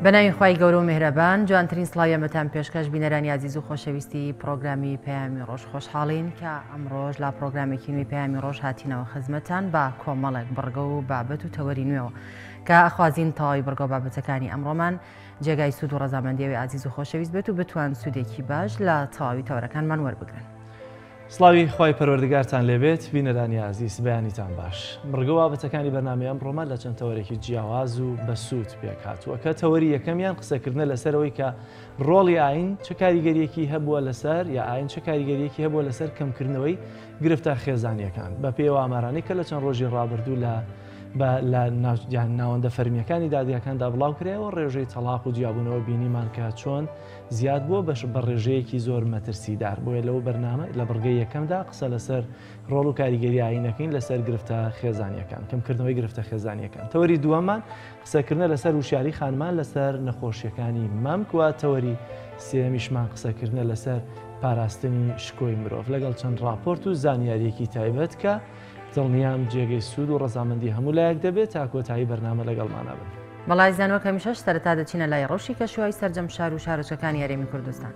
بەناوی خوای گەورە و میهرەبان جوانترین سڵاوی ئەمەتان پێشکەش بینەرانی ئازیز و خۆشەویستی پرۆگرامی پەیامی ڕۆژ خۆشحاڵین کە ئەمڕۆژ لە پرۆگرامێکی نوێی پەیامی ڕۆژ هاتینەوە خزمەتان بە کۆمەڵێک بڕگە و بابەت و تەوەری نوێەوە کە ئەخوازین تەواوی بڕگە و بابەتەکانی ئەمڕۆمان جێگای سوود و ڕەزامەندی ئەوی ئازیز و خۆشەویست بێت و بتوان سوودێکی باش لە تەواوی تەوەرەکانمان وەربگرن. سڵاوی خوای پەروەردگارتان لێبێت بینەرانی ئازیز بەیانیتان باش. بڕگە و بابەتەکانی بەرنامەی ئەمڕۆمان لە چەند تەوەرێکی جیاواز و بەسوود پێکهاتووە کە تەوەری یەکەمیان قسەکردنە لەسەر ئەوەی کە ڕۆڵی ئاین چ کاریگەریەکی هەبووە لەسەر یا ئاین چ کاریگەریەکی هەبووە لەسەر کەمکردنەوەی گرفتە خێزانیەکان بەپێی ئەو ئامارانەی کە لە چەند ڕۆژی ڕابردوو لە بە لە ناوەندە فەرمیەکانی دادگاکاندا بڵاوکرایەوە ڕێژەی تەڵاق و جیابوونەوە بینیمان کە چۆن زیاد بووە بەش بە ڕێژەیەکی زۆر مەترسیدار بۆیە لەو بەرنامە لە بڕگەی یەکەمدا قسە لەسەر ڕۆڵ و کاریگەری ئایینەکەین لەسەر گرفتە خێزانیەکان کەمکردنەوەی گرفتە خێزانیەکان تەوەری دووەممان قسەکردنە لەسەر وشیاری خانمان لەسەر نەخۆشیەکانی مەمک و تەوەری سێمیشمان قسەکردنە لەسەر پاراستنی شکۆی مرۆڤ لەگەڵ چەند راپۆرت و زانیاریەکی تایبەت کە دڵنیام جێگەی سوود و ڕەزامەندی هەموو لایەک دەبێت تا کۆتایی بەرنامە لەگەڵمانە بن. بەڵێ ئازیزان وەک هەمیشەش سەرەتا دەچینە لای ڕەوشی کەشوهەوای سەرجەم شار و شارۆچکەکانی هەرێمی کوردستان.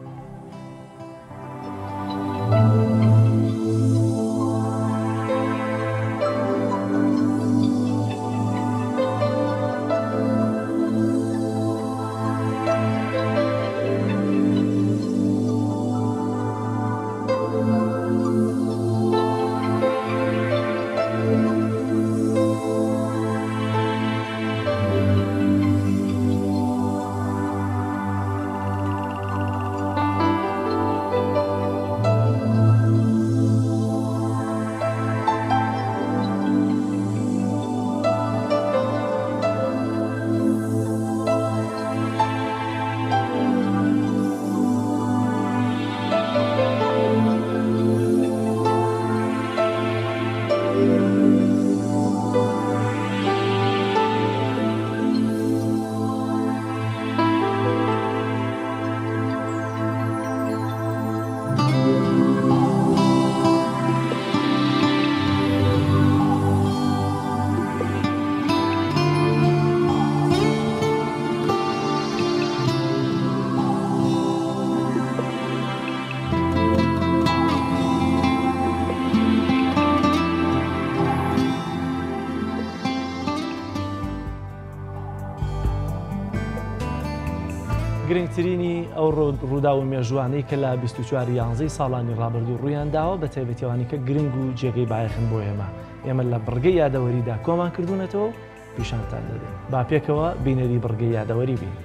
گرنگترینی ئەو ڕووداو و مێژووانەی کە لە 24 یانزەی ساڵانی ڕابردوو ڕوویان داوە بە تایبەتی ئەوانەی کە گرنگ و جێگەی بایەخن بۆ ئێمە ئێمە لە بڕگەی یادەوەریدا کۆمان کردوونەتەوە و پیشانتان دەدەین با پێکەوە بینەری بڕگەی یادەوەری بین.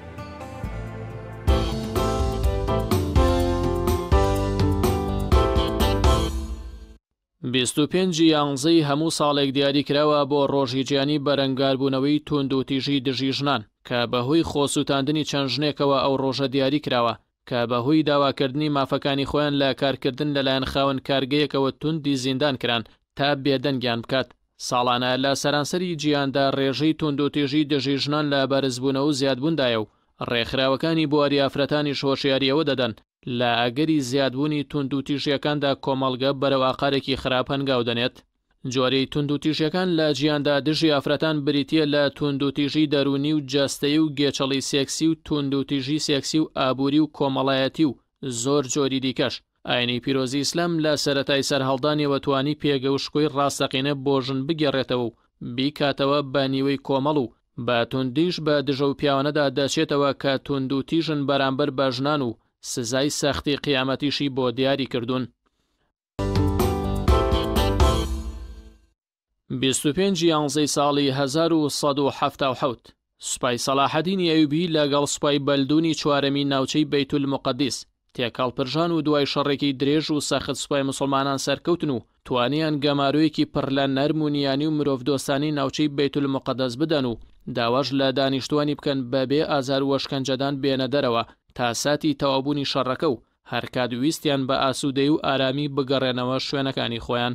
25 ی یانزەی هەموو ساڵێک دیاری کراوە بۆ ڕۆژی جیهانی بەرەنگاربوونەوەی تووندوتیژی دژی ژنان، کە بەهۆی خۆسووتاندنی چەند ژنێکەوە ئەو ڕۆژە دیاری کراوە، کە بەهۆی داواکردنی مافەکانی خۆیان لە کارکردن لەلایەن خاوەن کارگەیەکەوە توندی زیندان کران تا بێدەنگیان بکات. ساڵانە لە سەرانسەری جیهاندا ڕێژەی توندوتیژی دژی ژنان لە بەرزبوونەوە و زیادبووندایە و ڕێکخراوەکانی بواری ئافرەتانیش هۆشیاری ئەوە دەدەن لە ئەگەری زیادبوونی توندوتیژییەکاندا کۆمەڵگە بەرەو ئاقارێکی خراپ هەنگاو دەنێت. جۆری توندوتیژیەکان لە جیهاندا دژی ئافرەتان بریتییە لە توندوتیژی دەروونی و جەستەیی و گێچەڵی سێکسی و توندوتیژی سێکسی و ئابووری و کۆمەڵایەتی و زۆر جۆری دیکەش. ئاینی پیرۆزی ئیسلام لە سەرەتای سەرهەڵدانیەوە توانی پێگە و شکۆی ڕاستەقینە بۆ ژن بگێڕێتەوە و بیکاتەوە بە نیوەی کۆمەڵ و بە توندیش بە دژە و پیاوانەدا دەچێتەوە کە توندوتیژن بەرامبەر بە ژنان و سزای سەختی قیامەتیشی بۆ دیاری کردوون. 25 ی یانزەی ساڵی 1177 سوپای سەلاحەدینی ئەیوبی لەگەڵ سوپای بەلدونی چوارەمی ناوچەی بەیتولموقەدیس تێکهەڵپرژان و دوای شەڕێکی درێژ و سەخت سوپای موسڵمانان سەرکەوتن و توانیان گەمارۆیەکی پڕ لە نەرم و نیانی و مرۆڤدۆستانەی ناوچەی بەیتولموقەدەس بدەن و داواش لە دانیشتوانی بکەن بەبێ ئازار و ئەشکەنجەدان بێنە دەرەوە تا ساتی تەواوبوونی شەڕەکە و هەرکات ویستیان بە ئاسوودەیی و ئارامی بگەڕێنەوە شوێنەکانی خۆیان.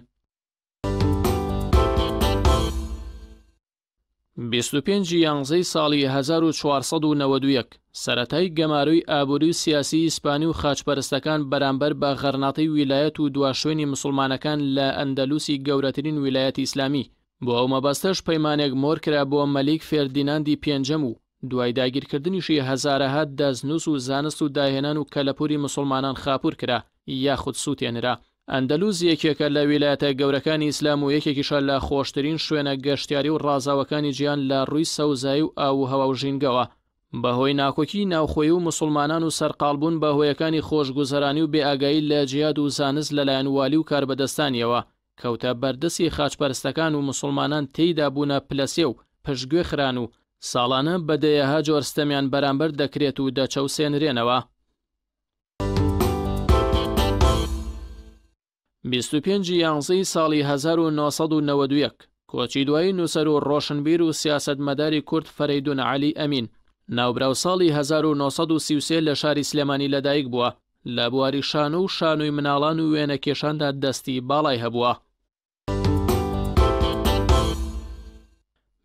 25 ی یانزەی ساڵی 1491، سەرەتای گەمارۆی ئابووری و سیاسیی ئیسپانی و خاچپەرستەکان بەرامبەر بە غەرناتەی ویلایەت و دوا شوێنی موسڵمانەکان لە ئەندەلوسی گەورەترین ویلایەتی ئیسلامی. بۆ ئەو مەبەستەش پەیمانێک مۆر کرا بۆ مەلیک فێردیناندی پێنجەم و. دوای داگیرکردنیشی هەزارەها دەستنووس و زانست و داهێنان و کەلەپووری موسڵمانان خاپوور کرا یاخود سووتێنرا. ئەندەلوس یەکێکە لە ویلایەتە گەورەکانی ئیسلام و یەکێکیشە لە خۆشترین شوێنە گەشتیاری و ڕازاوەکانی جیهان لە ڕووی سەوزایی و ئاو و هەوا و ژینگەوە. بەهۆی ناکۆکی ناوخۆیی و موسڵمانان و سەرقاڵبوون بە هۆیەکانی خۆشگوزەرانی و بێئاگایی لە جیهاد و زانست لەلایەن والی و کاربەدەستانیەوە، کەوتە بەردەستی خاچپەرستەکان و موسڵمانان تێیدا بوونە پلەسێ و پشتگوێ خران و ساڵانە بە دەیەها جۆر ستەمیان بەرامبەر دەکرێت و دەچەوسێنرێنەوە. 25 ی یانزەی ساڵی 1991 کۆچی دوایی نووسەر و ڕۆشنبیر و سیاسەتمەداری کورد فەرەیدون عەلی ئەمین، ناوبراو ساڵی 1933 لە شاری سلێمانی لەدایک بووە، لە بواری شانۆ و شانۆی مناڵان و وێنەکێشاندا دەستی باڵای هەبووە.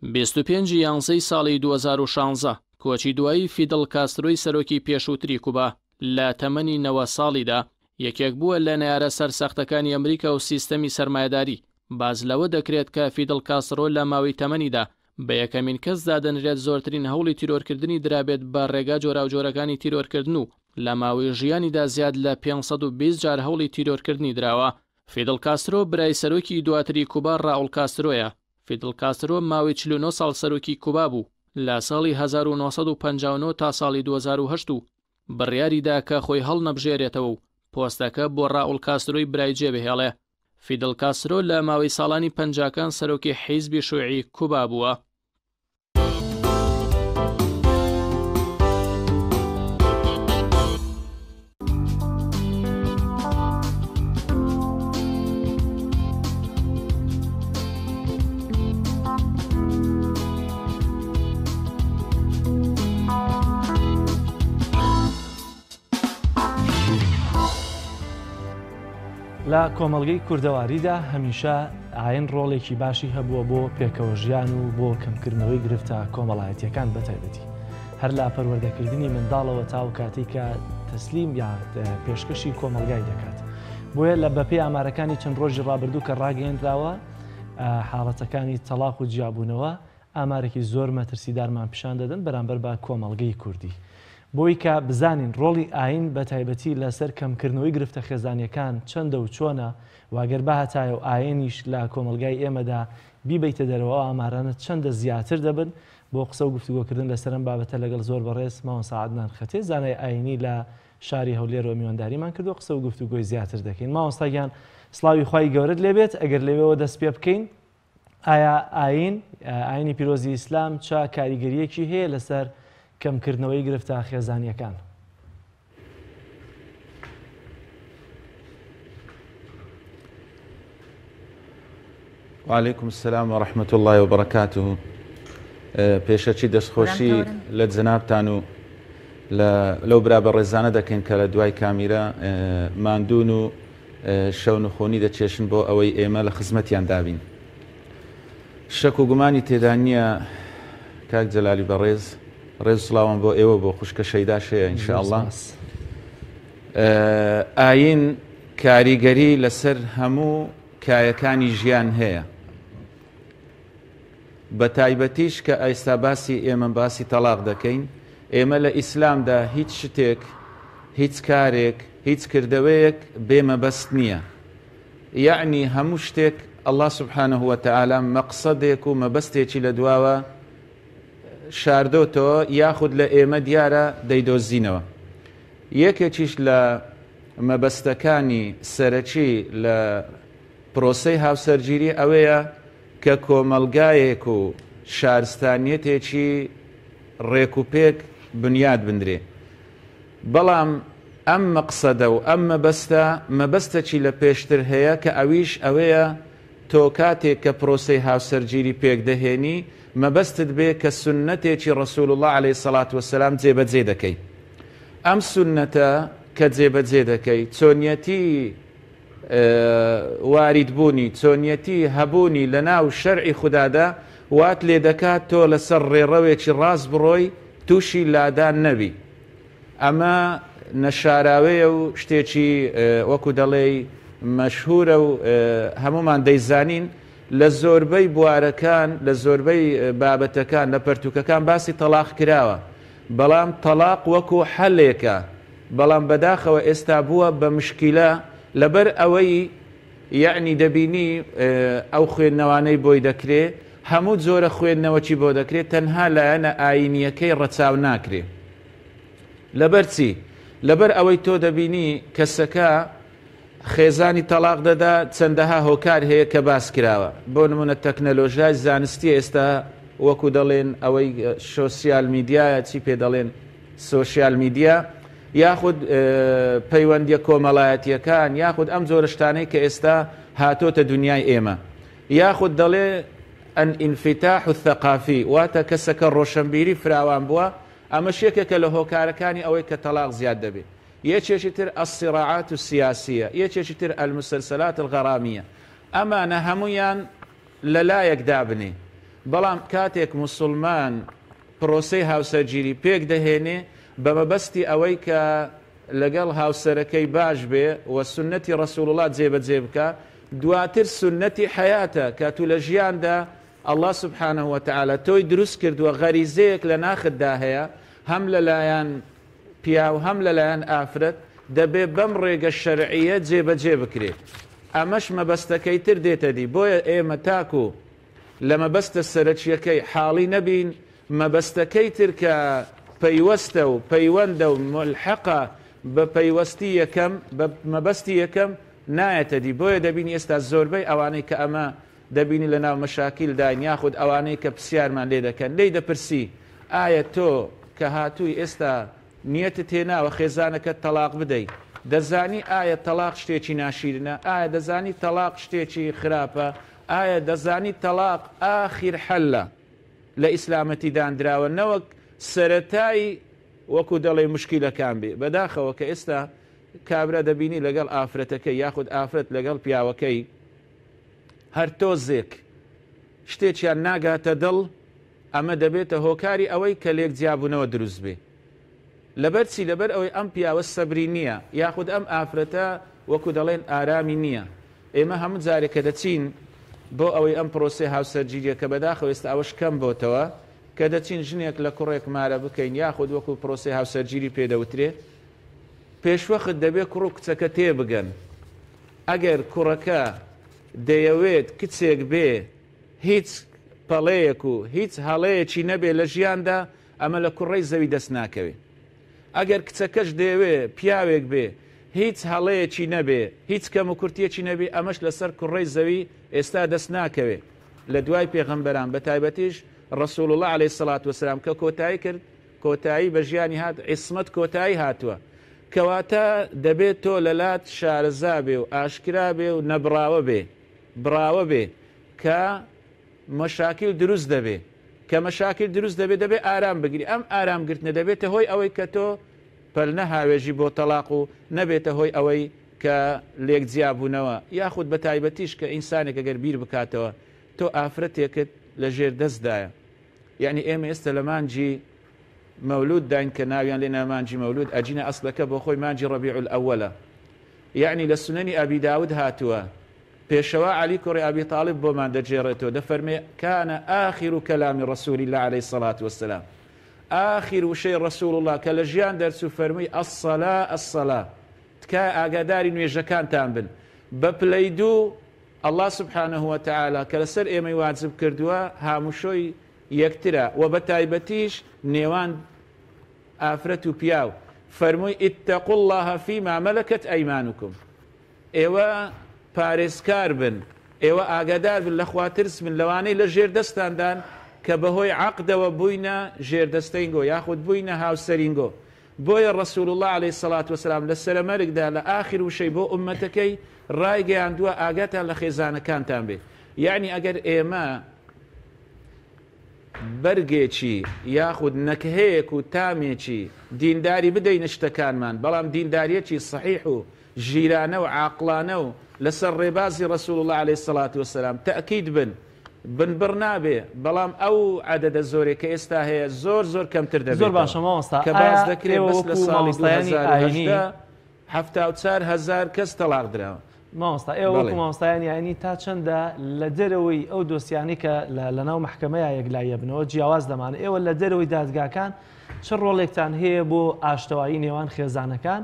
25 ی یانزەی ساڵی 2016 کۆچی دوایی فیدڵ کاسترۆی سەرۆکی پێشووتری کوبا لە تەمەنی 90 ساڵیدا، یەکێک بووە لە نەیارە سەرسەختەکانی ئەمریکا و سیستەمی سەرمایەداری. باس لەوە دەکرێت کە فیدڵ کاسترۆ لە ماوەی تەمەنیدا بە یەکەمین کەس دادەنرێت زۆرترین هەوڵی تیرۆرکردنی درابێت بە ڕێگا جۆراوجۆرەکانی تیرۆرکردن و لە ماوەی ژیانیدا زیاد لە 520 جار هەوڵی تیرۆرکردنی دراوە. فیدڵ کاسترۆ برای سەرۆکی دواتری کوبا ڕائوڵ کاسترۆیە. فیدڵ کاسترۆ ماوەی 49 ساڵ سەرۆکی کوبا بوو لە ساڵی 1959 تا ساڵی 2008 و بڕیاری دا کە خۆی هەڵنەبژێرێتەوە و پۆستەکە بۆ ڕائوڵ کاسترۆی برای جێبهێڵێ. فیدڵ کاسترۆ لە ماوەی ساڵانی پەنجاکان سەرۆکی حیزبی شوعی کوبا بووە. لە کۆمەڵگەی کوردەواریدا هەمیشە ئاین ڕۆڵێکی باشی هەبووە بۆ پێکەوە ژیان و بۆ کەمکردنەوەی گرفتە کۆمەڵایەتیەکان بەتایبەتی هەر لە پەروەردەکردنی منداڵەوە تا ئەو کاتەی کە تەسلیم یا پێشکەشی کۆمەڵگای دەکات. بۆیە لە بەپێی ئامارەکانی چەند ڕۆژی ڕابردوو کە ڕاگەیەنراوە حاڵەتەکانی تەڵاق و جیابوونەوە ئامارێکی زۆر مەترسیدارمان پیشان دەدەن بەرامبەر بە کۆمەڵگەی کوردی. بۆی کە بزانین ڕۆڵی ئایین بە تایبەتی لەسەر کەمکردنەوەی گرفتە خێزانییەکان چەندە و چۆنە و گەر بهاتایە و ئایینیش لە کۆمەڵگای ئێمەدا بیبەیتە دەرەوە ئەو ئامارانە چەندە زیاتر دەبن، بۆ قسە و گفتوگۆکردن لەسەر ئەم بابەتە لەگەڵ زۆر بەڕێز مامۆستا عەدنان خەتێ زانای ئایینی لە شاری هەولێرەوە میوانداریمان کردووە قسە و گفتوگۆی زیاتر دەکەین. مامۆستا گیان سڵاوی خوای گەورەت لێبێت ئەگەر لەوێوە دەست پێ بکەین ئایا ئایین، ئایینی پیرۆزی ئیسلام چ کاریگەرییەکی هەیە لەسەر کەمکردنەوەی گرفتە خێزانییەکان؟ وعلیکم السلام و رحمة اللە وبرکاته پێشەکی دەستخۆشی لە جەنابتان و لەو برا بەڕێزانە دەکەین کە لە دوای کامیرا ماندوون و شەونخۆنی دەچێشن بۆ ئەوەی ئێمە لە خزمەتیان دابین. شک و گومانی تێدا نییە کاک جەلالی بەڕێز، ڕێز و سڵاوم بۆ ئێوە بۆ خوشکە شەیداش هەیە ان شاء اللە. ئایین کاریگەری لەسەر هەموو کایەکانی ژیان هەیە. بە تایبەتیش کە ئێستا باسی ئێمە باسی تەڵاق دەکەین، ئێمە لە ئیسلامدا هیچ شتێک، هیچ کارێک، هیچ کردەوەیەک بێ مەبەست نییە. یەعنی هەموو شتێک اللە سبحانە وتعالی مەقسەدێک و مەبەستێکی لە دواوە شاردۆتەوە یاخود لە ئێمە دیارە دەیدۆزینەوە. یەکێکیش لە مەبەستەکانی سەرەکی لە پرۆسەی هاوسەرگیری ئەوەیە کە کۆمەڵگایەک و شارستانیەتێکی ڕێک و پێک بنیات بنرێ. بەڵام ئەم مەقسەدە و ئەم مەبەستە مەبەستەکی لە پێشتر هەیە کە ئەویش ئەوەیە تۆ کاتێک کە پرۆسەی هاوسەرگیری پێک دەهێنی مەبەستت بێ کە سوننەتێکی رسول اللە علیە الصلوە والسلام جێبەجێ دەکەی. ئەم سوننەتە کە جێبەجێ دەکەی چۆنیەتی وارید بوونی، چۆنیەتی هەبوونی لەناو شەرعی خودادا وات لێدەکات تۆ لەسەر ڕێڕەوێکی ڕاست بڕۆی تووشی لادان نەبی. ئەمە نەشاراوەیە و شتێکی وەکو دەڵێی مەشهورە و هەموومان دەیزانین. لە زۆربەی بوارەکان لە زۆربەی بابەتەکان لە پەرتوکەکان باسی تەڵاق کراوە بەڵام تەڵاق وەکو حەلێکە بەڵام بەداخەوە ئێستا بووە بە مشکیلە لەبەر ئەوەی یەعنی دەبینی ئەو خوێندنەوانەی بۆی دەکرێ هەموو جۆرە خوێندنەوەکی بۆ دەکرێ تەنها لایەنە ئایینیەکەی ڕەچاو ناکرێ لەبەر چی؟ لەبەر ئەوەی تۆ دەبینی کەسەکە خێزانی تەڵاق دەدا چەندەها هۆکار هەیە کە باس کراوە بۆ نمونە تەکنەلۆژیای زانستی ئێستا وەکو دەڵێن ئەوەی شۆسیال میدیایە چی پێ دەڵێن سۆشیال میدیا یاخود پەیوەندیە کۆمەڵایەتیەکان یاخود ئەم جۆرە شتانەی کە ئێستا هاتۆتە دنیای ئێمە یاخود دەڵێ الانفتاح الثقافی واتە کەسەکە ڕۆشنبیری فراوان بووە ئەمەش یەکێکە لە هۆکارەکانی ئەوەی کە تەڵاق زیاد دەبێ یەکێکی تر الصراعات السیاسیە یەکێکی تر المسلسلات الغرامیە ئەمانە هەموویان لەلایەک دابنێ بەڵام کاتێک موسڵمان پرۆسەی هاوسەرگیری پێک دەهێنێ بە مەبەستی ئەوەی کە لەگەڵ هاوسەرەکەی باش بێ و سوننەتی رسول اللە جێبەجێ بکا دواتر سوننەتی حەیاتە کە تو لە ژیاندا اللە سبحانە وتعالی تۆی دروست کردووە غەریزەیەک لە ناختدا هەیە هەم لەلایەن پیاو هەم لەلایەن ئافرەت دەبێ بەم ڕێگە شەرعیە جێبەجێ بکرێ ئەمەش مەبەستەکەی تر دێتە دی بۆیە ئێمە تاکو لە مەبەستە سەرەکیەکەی حاڵی نەبین مەبەستەکەی تر کە پەیوەستە و پەیوەندە و مولحەقە بە پەیوەستی یەکەم بە مەبەستی یەکەم نایەتە دی بۆیە دەبینی ئێستا زۆربەی ئەوانەی کە ئەمە دەبینی لە ناو مەشاکیل داین یاخود ئەوانەی کە پرسیارمان لێ دەکەن لێی دەپرسی ئایا تۆ کە هاتووی ئێستا نیەتت هێناوە خێزانەکەت تەڵاق بدەی دەزانی ئایا تەڵاق شتێکی ناشیرنە ئایا دەزانی تەڵاق شتێکی خراپە ئایا دەزانی تەڵاق ئاخیر حەلە لە ئیسلامەتی داندراوە نەوەک سەرەتای وەکو دەڵێی مشکیلەکان بێ بەداخەوە کە ئێستا کابرا دەبینی لەگەڵ ئافرەتەکەی یاخود ئافرەت لەگەڵ پیاوەکەی هەر تۆزێک شتێکیان ناگاتە دڵ ئەمە دەبێتە هۆکاری ئەوەی کە لێک جیابوونەوە دروست بێ لەبەر چی لەبەر ئەوەی ئەم پیاوە سەبری نییە یاخود ئەم ئافرەتە وەکو دەڵێن ئارامی نییە ئێمە هەموو جارێک کە دەچین بۆ ئەوەی ئەم پرۆسەی هاوسەرگیریە کە بەداخەوە ئێستا ئەوەش کەم بۆتەوە کە دەچین ژنێک لە کوڕێک مارە بکەین یاخود وەکو پرۆسەی هاوسەرگیری پێ دەوترێ پێشوەخت دەبێ کوڕ و کچەکە تێبگەن ئەگەر کوڕەکە دەیەوێت کچێک بێ هیچ پەڵەیەک و هیچ هەڵەیەکی نەبێ لە ژیاندا ئەمە لە کوڕەی زەوی دەست ناکەوێ. ئەگەر کچەکەش دەیەوێ پیاوێک بێ هیچ هەڵەیەکی نەبێ، هیچ کەموکورتیەکی نەبێ ئەمەش لەسەر کوڕەی زەوی ئێستا دەست ناکەوێ. لە دوای پێغەمبەران بە تایبەتیش رسول اللە علیە الصلوە والسلام کە کۆتایی کرد کۆتایی بە ژیانی هات عیسمەت کۆتایی هاتووە. کەواتە دەبێ تۆ لەلات شارەزا بێ و ئاشکرا بێ و نەبڕاوە بێ بڕاوە بێ کە مەشاکیل دروست دەبێ کە مەشاکیل دروست دەبێ دەبێ ئارام بگری ئەم ئارام گرتنە دەبێتە هۆی ئەوەی کە تۆ پەل نەهاوێژی بۆ تەڵاق و نەبێتە هۆی ئەوەی کە لێک جیابوونەوە یاخود بە تایبەتیش کە ئینسانێک ئەگەر بیر بکاتەوە تۆ ئافرەتێکت لە ژێر دەستدایە یعنی ئێمە ئێستا لە مانگی مەولود داین کە ناویان لێ نا مانگی مەولود ئەجینە ئەسلەکە بۆ خۆی مانگی ڕەبیع الئەوەلە یعنی لە سونەنی ئەبی داود هاتووە پێشەوا عەلی کوڕی ئەبی تاڵیب بۆمان دەگێڕێتەوە دەفەرمێ، کان آخر کلام رسول اللە علیە الصلوە والسلام، ئاخیر وشەی رسول اللە کە لە ژیان دەرچوو فەرمووی، الصلاە الصلاە، تکایە ئاگاداری نوێژەکانتان بن، بە پلەی دوو اللە سبحانە وتعالی کە لەسەر ئێمەی واجب کردووە هاموشۆی یەکترە وە بە تایبەتیش نێوان ئافرەت و پیاو، فەرمووی، اتقوا اللە فیما ملکت ایمانکم. ئێوە پارێزکار بن، ئێوە ئاگادار بن، لە خواترس بن، لەوانەی لە ژێر دەستاندان کە بەهۆی عەقدەوە بووینە ژێردەستەینگۆ یاخود بووینە هاوسەرینگۆ. بۆیە رسول اللە علیە الصلوە والسلام لە سەرەمەرگدا لە ئاخر وشەی بۆ ئوممەتەکەی رایگەیاندووە ئاگاتان لە خێزانەکانتان بێ. یەعنی ئەگەر ئێمە بەرگێکی یاخود نەکهەیەک و تامێکی دینداری بدەینە شتەکانمان بەڵام دینداریەکی سەحیح و ژیرانە و عاقڵانە و لەسەر ڕێبازی رسول اللە علیە الصلوە والسلام تەئکید بن بنبڕ نابێ بەڵام ئەو عەدەدە زۆرەی کە ئێستا هەیە زۆر زۆر کەمتر زۆر دەبێتەوە باشە مامۆستا کە باس ئایا دەکرێ ئێوە بەس لە وەکو ساڵی مامۆستایانی ئاینی 2018 74 هەزار کەس تەڵاق دراوە. مامۆستا ئێوە وەکو مامۆستایانی ئاینی تا چەندە لە دەرەوەی ئەو دۆسیانەی کە لەناو مەحکەمەیا یەکلایی ئەبنەوە جیاواز لەمانە ئێوە لە دەرەوەی دادگاکان چ ڕۆڵێکتان هەیە بۆ ئاشتەوایی نێوان خێزانەکان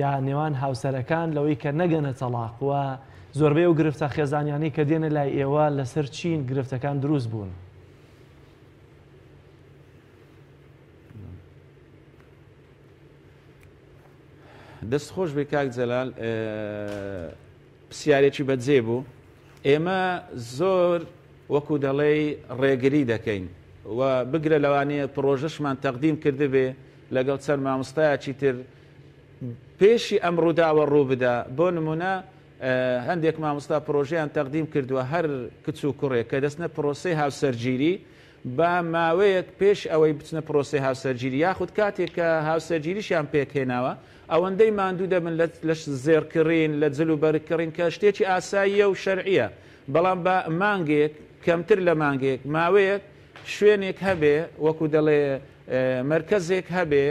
یا نێوان هاوسەرەکان لەوەی کە نەگەنە تەڵاق و زۆربەی ئەو گرفتە خێزانیانەی کە دێنە لای ئێوە لەسەر چین گرفتەکان دروست بوون؟ دەست خۆش بێ کاک جەلال پرسیارێکی بەجێ بوو ئێمە زۆر وەکو دەڵێی ڕێگری دەکەین و بگرە لەوانەیە پرۆژەشمان تەقدیم کردبێ لەگەڵ چەند مامۆستایەکی تر پێشی ئەم ڕووداوە ڕوو بدا بۆ نمونە هەندێک مامۆستا پرۆژەیان تەقدیم کردووە هەر کچ و کوڕێک کە دەستنە پرۆسەی هاوسەرگیری با ماوەیەک پێش ئەوەی بچنە پرۆسەی هاوسەرگیری یاخود کاتێک کە هاوسەرگیریشیان پێکهێناوە ئەوەندەی ماندوو دەبن لە لە زێڕ کڕین لە جل و بەرگ کڕین کە شتێکی ئاساییە و شەرعیە بەڵام با مانگێک کەمتر لە مانگێک ماوەیەک شوێنێک هەبێ وەکو دەڵێ مەرکەزێک هەبێ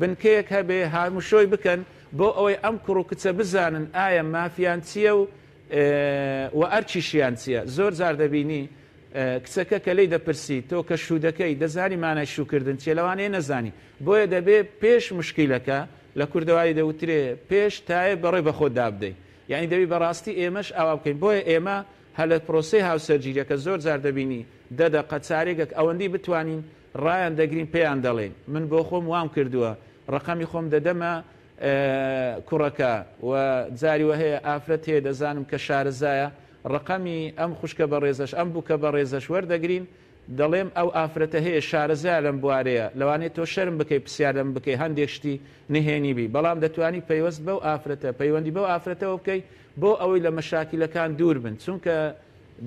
بنکەیەک هەبێ هاموشۆی بکەن بۆ ئەوەی ئەم کوڕ و کچە بزانن ئایا مافیان چییە و و ئەرکیشیان چییە زۆر جار دەبینی کچەکە کە لێی دەپرسی تۆ کە شوو دەکەی دەزانی مانای شووکردن چیە لەوانەیە نەزانی بۆیە دەبێ پێش مشکیلەکە لە کوردەواری دەوترێ پێش تایە بەڕێ بەخۆت دابدەی یانی دەبی بەڕاستی ئێمەش ئاوا بکەین بۆیە ئێمە هەر لە پرۆسەی هاوسەرگیریەکە زۆر جار دەبینی دە دەقە چارێگەک ئەوەندی بتوانین ڕایان دەگرین پێیان دەڵێین من بۆ خۆم وام کردووە ڕەقەمی خۆم دەدەمە کوڕەکە و جاری وەهەیە ئافرەت هەیە دەزانم کە شارەزایە ڕەقەمی ئەم خوشکە بەڕێزەش ئەم بوکە بەڕێزەش وەردەگرین دەڵێم ئەو ئافرەتە هەیە شارەزایە لەم بوارەیە لەوانەیە تۆ شەرم بکەی پرسیار لەمن بکەی هەندێک شتی نهێنی بی بەڵام دەتوانی پەیوەست بەو ئافرەتە پەیوەندی بەو ئافرەتەوە بکەی بۆ ئەوەی لە مەشاکیلەکان دوور بن چونکە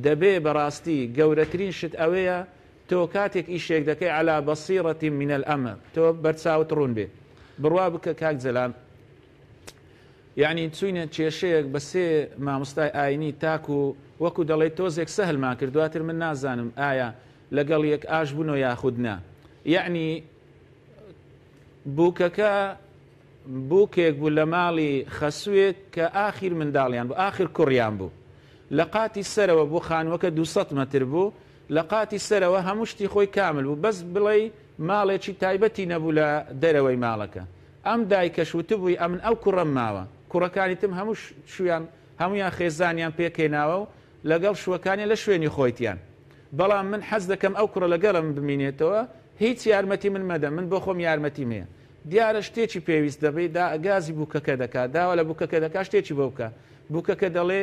دەبێ بەڕاستی گەورەترین شت ئەوەیە تۆ کاتێک ئیشێک دەکەی علی بصیرە من الامر تۆ بەرچاوت ڕوون بێ بڕوا بکە کاک جەلال یەعنی چوینە کێشەیەک بە سێ مامۆستای ئاینی تاکو وەکو دەڵێی تۆزێک سەهلمان کرد دواتر من نازانم ئایا لەگەڵ یەک ئاش بونۆ یاخود نا یەعنی بوکەکە بوکێک بوو لە ماڵی خەسوێک کە ئاخیر منداڵیان بوو ئاخر کوڕیان بوو لە قاتی سەرەوە بوو خانووەکە 200 مەتر بوو لە قاتی سەرەوە هەموو شتی خۆی کامل بوو بەس بڵێی ماڵێکی تایبەتی نەبوو لە دەرەوەی ماڵەکە ئەم دایکەش وتبووی ئەمن ئەو کوڕەم ماوە، کوڕەکانی تم هەموو شویان هەموویان خێزانیان پێکهێناوە و لەگەڵ شوەکانیان لە شوێنی خۆیتیان بەڵام من حەز دەکەم ئەو کوڕە لەگەڵم بمینێتەوە هیچ یارمەتی من مەدە من بۆ خۆم یارمەتیم هەیە دیارە شتێکی پێویست دەبێ دا گازی بووکەکە دەکا داوا لە بووکەکە دەکا شتێکی بۆ بکا بووکەکە دەڵێ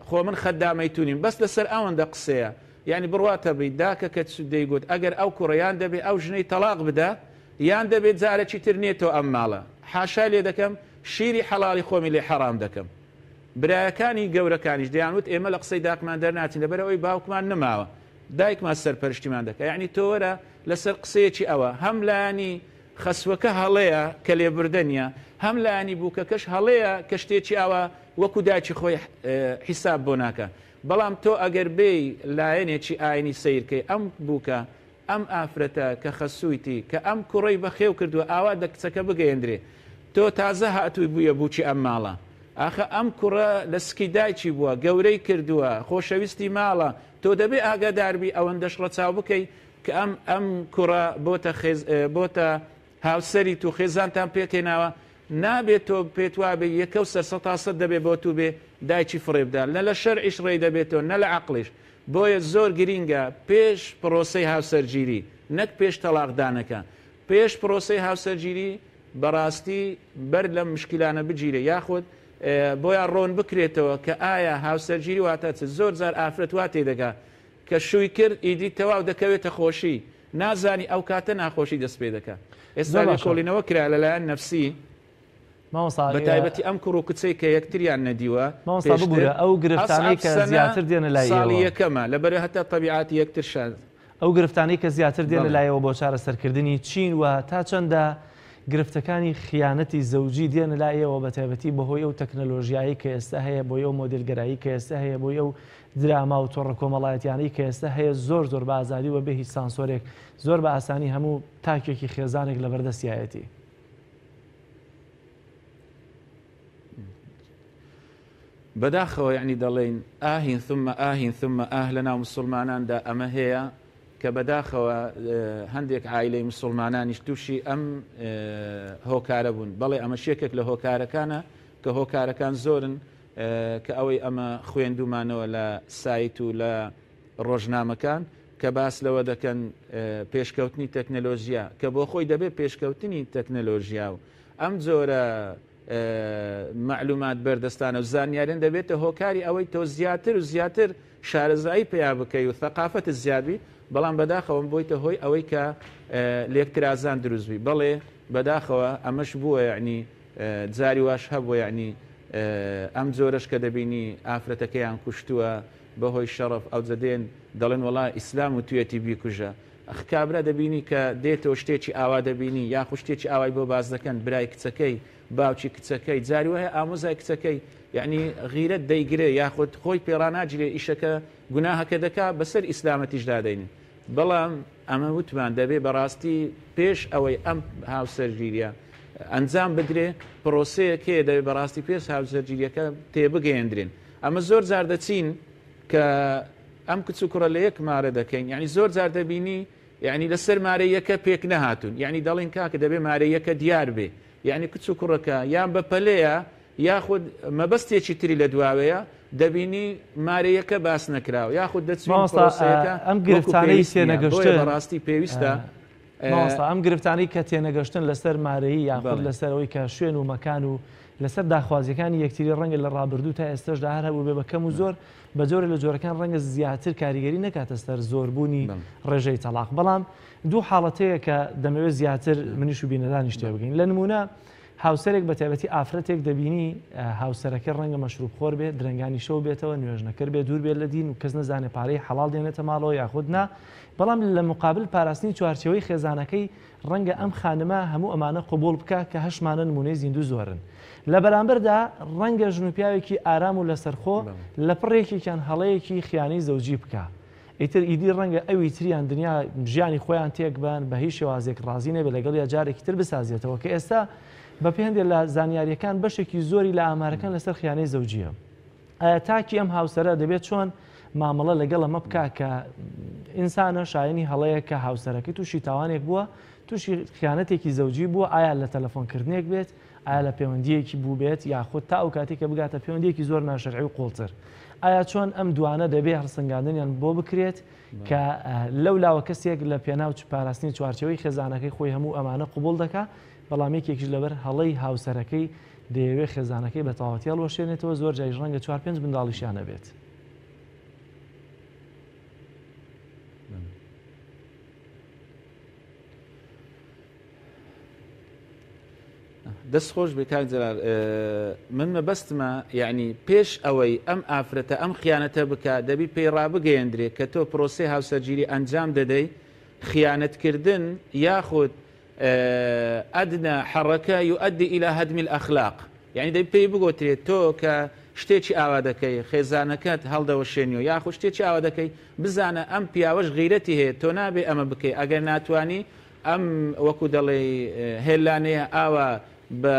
خۆ من خەدامەی تو نیم بەس لەسەر ئەوەندە قسەیە یانی بڕواتە بی داکەکە دەیگوت ئەگەر ئەو کوڕە یان دەبێ ئەو ژنەی تەڵاق بدا یان دەبێت جارێکی تر نێتەوە ئەم ماڵە حاشای لێ دەکەم شیری حەڵاڵی خۆمی لێ حەڕام دەکەم برایەکانی گەورەکانیش دەیانوت ئێمە لە قسەی داکمان دەرناچین لەبەر ئەوەی باوکمان نەماوە دایکمان سەرپەرشتیمان دەکا یعنی تۆ وەرە لەسەر قسەیەکی ئەوە هەم لایەنی خەسوەکە هەڵەیە کە لێبوردە نییە هەم لایەنی بووکەکەش هەڵەیە کە شتێکی ئاوا وەکو دایکی خۆی حیساب بۆ ناکە بەڵام تۆ ئەگەر بێی لایەنێکی ئاینی سەیرکەی ئەم بووکە ئەم ئافرەتە کە خەسوویتی کە ئەم کوڕەی بەخێو کردووە ئاوا دە کچەکە بگەیەندرێ تۆ تازە هاتووی بوویە بووکی ئەم ماڵە ئاخە ئەم کوڕە لە سکی دایکی بووە گەورەی کردووە خۆشەویستی ماڵە تۆ دەبێ ئاگادار بی ئەوەندەش ڕەچاو بکەی کە ئەم ئەم کوڕە بۆتە خێز بۆتە هاوسەریت و خێزانتان پێکهێناوە نابێت تۆ پێت وابێ یەکە و سەر سەتا سەد دەبێ بۆ تو بێ دایکی فڕێ بدا نە لە شەرعیش ڕێی دەبێتەوە نە لە عەقڵیش بۆیە زۆر گرینگە پێش پڕۆسەی هاوسەرگیری نەک پێش تەڵاق دانەکە پێش پڕۆسەی هاوسەرگیری بەڕاستی بەر لەم مشکیلانە بگیرێ یاخود بۆیان ڕۆن بکرێتەوە کە ئایا هاوسەرگیری واتە چ زۆر جار ئافرەت وا تێدەگا کە شووی کرد ئیدی تەواو دەکەوێتە خۆشی نازانی ئەو کاتە ناخۆشی دەست پێ دەکا ئێستا لێکۆڵینەوە کرا لەلایەن نەفسی مامۆستا بە تایبەتی ئەم کوڕ و کچەی کە یەکتریان نەدیوە مامۆستا ببورە ئەو گرفتانەی کە زیاتر دێنە لای ئێوە ساڵی یەکەمە لەبەر هەتا تەبیعاتی یەکتر شان ئەو گرفتانەی کە زیاتر دێنە لایەوە بۆ چارەسەرکردنی چین و تا چەندە گرفتەکانی خیانەتی زەوجی دێنە لای ئێوە بە تایبەتی بەهۆی ئەو تەکنەلۆژیایی کە ئێستا هەیە بۆی ئەو مۆدێلگەرایی کە ئێستا هەیە بۆی ئەو دراما و تۆڕە کۆمەڵایەتیانەی کە ئێستا هەیە زۆر زۆر بە ئازادی و بێ هیچ سانسۆرێک زۆر بە ئاسانی هەموو تاکێکی خێزانێک لەبەردەستیایەتی. بەداخەوە یەعنی دەڵێین ئاهین ثم ئاهین ثم ئاه لەناو مسوڵماناندا ئەمە هەیە کە بەداخەوە هەندێک عایلەی مسوڵمانانیش تووشی ئەم هۆکارە بوون بەڵێ ئەمەش یەکێک لە هۆکارەکانە کە هۆکارەکان زۆرن کە ئەوەی ئەمە خوێندومانەوە لە سایت و لە ڕۆژنامەکان کە باس لەوە دەکەن پێشکەوتنی تەکنەلۆژیا کە بۆ خۆی دەبێت پێشکەوتنی تەکنەلۆژیا و ئەم جۆرە مەعلومات بەردەستانە و زانیارین دەبێتە هۆکاری ئەوەی تۆ زیاتر و زیاتر شارەزایی پیا بکەی و ثەقافەتت زیاد بی بەڵام بەداخەوەم بۆیتە هۆی ئەوەی کە لێکترازان دروست بی بەڵێ بەداخەوە ئەمەش بووە یعنی جاری واش هەبووە یعنی ئەم جۆرەش کە دەبینی ئافرەتەکەیان کوشتووە بەهۆی شەڕەف ئەوجە دێن دەڵێن وەڵا ئیسلام وتویەتی بیکوژە ئەخ کابرا دەبینی کە دێتەوە شتێکی ئاوا دەبینی یاخود شتێکی ئاوای بۆ باس دەکەن برای کچەکەی باوکی کچەکەی جاری وایە ئامۆزای کچەکەی یعنی غیرەت دەیگرێ یاخود خۆی پێڕاناگیرێ ئیشەکە گوناهەکە دەکا بەسەر ئیسلامەتیش دادەینن بەڵام ئەمە وتمان دەبێ بەڕاستی پێش ئەوەی ئەم هاوسەرگیریە ئەنجام بدرێ پرۆسەیەک هەیە دەبێ بەڕاستی پێش هاوسەرگیریەکە تێبگەیەندرێن ئەمە زۆر جار دەچین کە ئەم کچ و کوڕە لە یەک مارە دەکەین یعنی زۆر جار دەبینی یعنی لەسەر مارەیەکە پێک نەهاتوون یعنی دەڵێن کاکە دەبێ مارەیەکە دیار بێ یعنی کچ و کوڕەکە یان بە پەلەیە یاخود مەبەستێکی تری لە دواوەیە دەبینی مارەیەکە باس نەکراوە یاخود دەچین پرۆسەیەکە ئەم گرفتانەی تێنەگەشتن بەڕاستی پێویستە مامۆستا ئەم گرفتانەی کە تێنەگەشتن لەسەر مارەیی یاخود لەسەر ئەوەی کە شوێن و مەکان و لەسەر داخوازیەکانی یەکتری ڕەنگە لە ڕابردوو تا ئێستەشدا هەر هەبووبێ بە کەم و زۆر بە جۆرە لە جۆرەکان ڕەنگە زیاتر کاریگەری نەکاتە سەر زۆربوونی ڕێژەی تەڵاق بەڵام دوو حاڵەتەیە کە دەمەوێت زیاتر منیش و بینەرانیش تێبگەین لە نمونە هاوسەرێک بە تایبەتی ئافرەتێک دەبینی هاوسەرەکەی ڕەنگە مەشروب خۆر بێت درەنگانی شەو بێتەوە نوێژنەکەر بێت دوور بێت لە دین و کەس نەزانێت پارەی حەڵاڵ دێنێتە ماڵەوە یاخود نا بەڵام لە مقابل پاراستنی چوارچێوەی خێزانەکەی ڕەنگە ئەم خانمە هەموو ئەمانە قبوڵ بکا کە هەشمانە نمونەی زیندوو زۆرن لە بەرامبەردا ڕەنگە ژن و پیاوێکی ئارام و لەسەرخۆ لەپڕ یەکێکیان هەڵەیەکی خیانەی زەوجی بکا ئیتر ئیدی ڕەنگە ئەوی تریان دنیا ژیانی خۆیان تێک بەن بە هیچ شێوازێک ڕازی نەبێت لەگەڵیا جارێکی تر بسازێتەوە کە ئێستا بە پێی هەندێک لە زانیاریەکان بەشێکی زۆری لە ئامارەکان لەسەر خیانەی زەوجیە ئایا تاکی ئەم هاوسەرە دەبێت چۆن مامەڵە لەگەڵ ئەمە بکا کە ئینسانە شایەنی هەڵەیە کە هاوسەرەکەی تووشی تاوانێک بووە تووشی خیانەتێکی زەوجی بووە ئایا لە تەلەفۆنکردنێک بێت ئایا لە پەیوەندییەکی بووبێت یاخود تا ئەو کاتەی کە بگاتە پەیوەندییەکی زۆر ناشەرعی و قوڵتر؟ ئایا چۆن ئەم دوانە دەبێ هەڵسەنگاندنیان بۆ بکرێت کە لەو لاوە کەسێک لە پێناو پاراستنی چوارچێوەی خێزانەکەی خۆی هەموو ئەمانە قبوڵ دەکا بەڵام یەکێکیش لەبەر هەڵەی هاوسەرەکەی دەیەوێ خێزانەکەی بە تەواوەتی هەڵوەشێنێتەوە زۆر جاریش ڕەنگە چوار پێنج منداڵیشیان هەبێت. دەست خۆش بێ کاک جەلال من مەبەستمە یعنی پێش ئەوەی ئەم ئافرەتە ئەم خیانەتە بکە دەبی پێی ڕابگەیەندرێ کە تۆ پرۆسەی هاوسەرگیری ئەنجام دەدەی خیانەتکردن یاخود ئەدنە حەڕەکە یؤدی ئیلا هەدمی الئەخلاق یعنی دەبی پێی بگۆترێت تۆ کە شتێکی ئاوا دەکەی خێزانەکەت هەڵدەوەشێنیەوە یاخود شتێکی ئاوا دەکەی بزانە ئەم پیاوەش غیرەتی هەیە تۆ نابێ ئەمە بکەی ئەگەر ناتوانی ئەم وەکو دەڵێی هێلانەیە ئاوا بە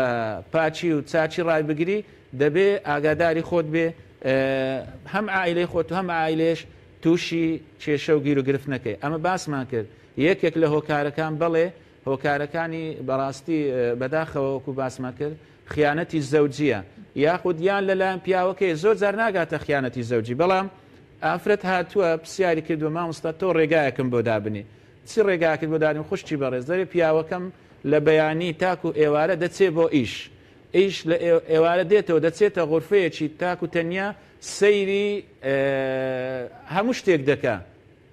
پاچی و چاچی ڕایبگری دەبێ ئاگاداری خۆت بێ هەم عائیلەی خۆت و هەم عائیلەیەش تووشی کێشە و گیر و گرفت نەکەی ئەمە باسمان کرد یەکێک لە هۆکارەکان بەڵێ هۆکارەکانی بەڕاستی بەداخەوە وەکو باسمان کرد خیانەتی زەوجیە یاخود یان لەلایەن پیاوەکەی زۆر جار ناگاتە خیانەتی زەوجی بەڵام ئافرەت هاتووە پرسیاری کردووە مامۆستا تۆ ڕێگایەکم بۆ دابنێ چ ڕێگاکت بۆ دانێم خوشکی بەڕێز دەرێ پیاوەکەم لە بەیانی تاکو ئێوارە دەچێ بۆ ئیش ئیش لە ئێوارە دێتەوە دەچێتە غورفەیەکی تاکو تەنیا سەیری هەموو شتێک دەکا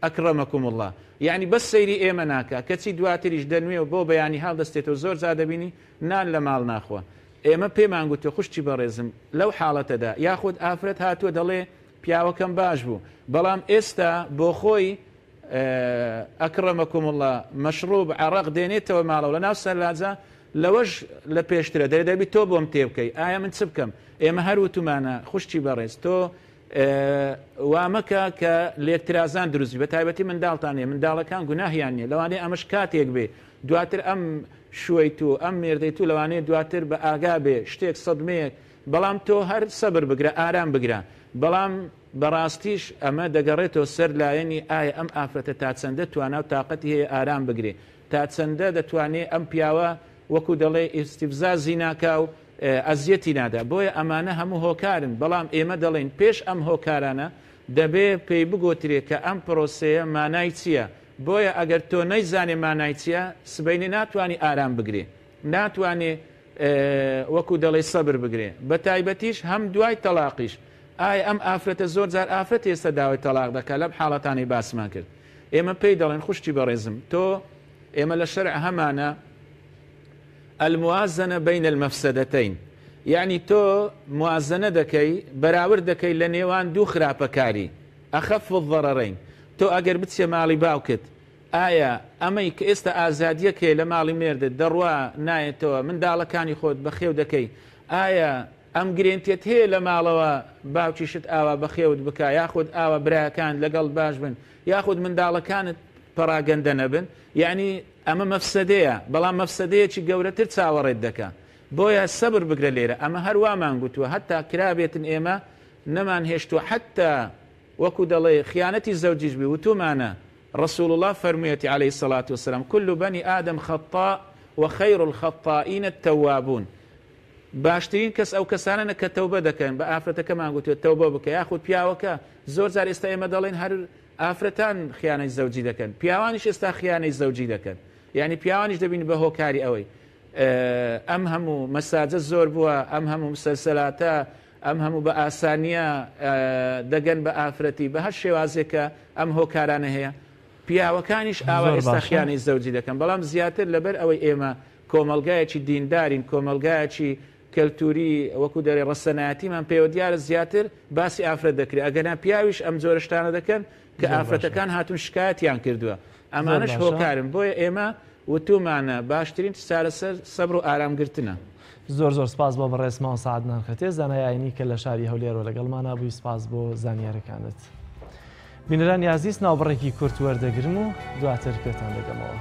اکرمکم اللە یەعنی بەس سەیری ئێمە ناکا کەچی دواتریش دەنوێ و بۆ بەیانی هەڵدەستێتەوە زۆر جار دەبینی نان لە ماڵ ناخوا ئێمە پێمان گوتوە خوشکی بەڕێزم لەو حاڵەتەدا یاخود ئافرەت هاتووە دەڵێ پیاوەکەم باش بوو بەڵام ئێستا بۆخۆی اکرمکم اللە مەشڕوب عەڕەق دێنێتەوە ماڵەوە لەناو سەلاجە لەوەش لە پێشترە دەرێ دەبی تۆ بۆم تێبکەی ئایا من چ بکەم ئێمە هەر وتومانە خوشکی بەڕێز تۆ وا مەکە کە لێکترازان دروست بە تایبەتی منداڵتان نیە منداڵەکان گوناهیان نیە لەوانەیە ئەمەش کاتێک بێ دواتر ئەم شوەی تو ئەم مێردەی تو لەوانەیە دواتر بە ئاگا بێ شتێک سەدمەیەک. بەڵام تۆ هەر سەبر بگرە ئارام بگرە بەڵام بەڕاستیش ئەمە دەگەڕێتەوە سەر لایەنی ئایا ئەم ئافرەتە تا چەندە توانا و تاقەتی هەیە ئارام بگرێ تا چەندە دەتوانێ ئەم پیاوە وەکو دەڵێ ئیستیفزازی ناکا و ئەزیەتی نادا بۆیە ئەمانە هەموو هۆکارن بەڵام ئێمە دەڵێین پێش ئەم هۆکارانە دەبێ پێی بگۆترێ کە ئەم پرۆسەیە مانای چیە بۆیە ئەگەر تۆ نەیزانێ مانای چیە سبەینێ ناتوانی ئارام بگرێ ناتوانێ وەکو دەڵێی سەبر بگرێ بەتایبەتیش هەم دوای تەڵاقیش ئایا ئەم ئافرەتە زۆر جار ئافرەت ئێستا داوای تەڵاق دەکا لەم حاڵەتانەی باسمان کرد ئێمە پێی دەڵێن خوشکی بەڕێزم تۆ ئێمە لە شەرع هەمانە الموازنە بین المفسدتین یعنی تۆ موازنە دەکەی بەراورد دەکەی لە نێوان دوو خراپەکاری اخف الضررین تۆ ئەگەر بچیە ماڵی باوکت ئایا ئەمەی کە ئێستا ئازادیەک هەیە لە ماڵی مێردت دەڕوا نایەتەوە منداڵەکانی خۆت بەخێو دەکەی ئایا ئەم گرێنتیەت هەیە لە ماڵەوە باوکیشت ئاوا بەخێوت بکا یاخود ئاوا براکانت لەگەڵت باش بن یاخود منداڵەکانت پەڕاگەندە نەبن یەعنی ئەمە مەفسەدەیە بەڵام مەفسەدەیەکی گەورەتر چاوەڕێت دەکا بۆیە سەبر بگرە لێرە ئەمە هەر وامان گوتووە هەتا کرابێتن ئێمە نەمان هێشتووە حەتا وەکو دەڵێ خیانەتی زەوجیش بی وتومانە رسول اللە فەرموویەتی علیە الصلوە والسلام کل بنی آدم خطاء وخیر الخطائین التوابون باشترین کەس ئەو کەسانەنە کە تەوبە دەکەن بە ئافرەتەکەمان گوتووە تەوبە بکە یاخود پیاوەکە زۆر جار ئێستا ئێمە دەڵێن هەر ئافرەتان خیانەی زەوجی دەکەن پیاوانیش ئێستا خیانەی زەوجی دەکەن یعنی پیاوانیش دەبین بە هۆکاری ئەوەی ئەم هەموو مەساجە زۆر بووە ئەم هەموو مسەلسەلاتە ئەم هەموو بە ئاسانیە دەگەن بە ئافرەتی بە هەر شێوازێکە ئەم هۆکارانە هەیە پیاوەکانیش ئاوا ئێستا خیانەی زەوجی دەکەن بەڵام زیاتر لەبەر ئەوەی ئێمە کۆمەڵگایەکی دیندارین کۆمەڵگایەکی کەلتوری وەکو دەرێ ڕەسەنایەتیمان پێوە دیارە زیاتر باسی ئافرەت دەکرێت ئەگەنا پیاویش ئەم جۆرە شتانە دەکەن کە ئافرەتەکان هاتوون شکایەتیان کردووە ئەمانەش هۆکارن بۆیە ئێمە وتومانە باشترین چارەسەر سەبر و ئارام گرتنە. زۆر زۆر سپاس بۆ بەڕێز مامۆستا عەدنان خەتێ زانای ئاینی کە لە شاری هەولێرەوە لەگەڵمانا بووی سپاس بۆ زانیارەکانت. بینەرانی ئازیز ناوبڕێکی کورت وەردەگرم و دواتر پێتان دەگەمەوە.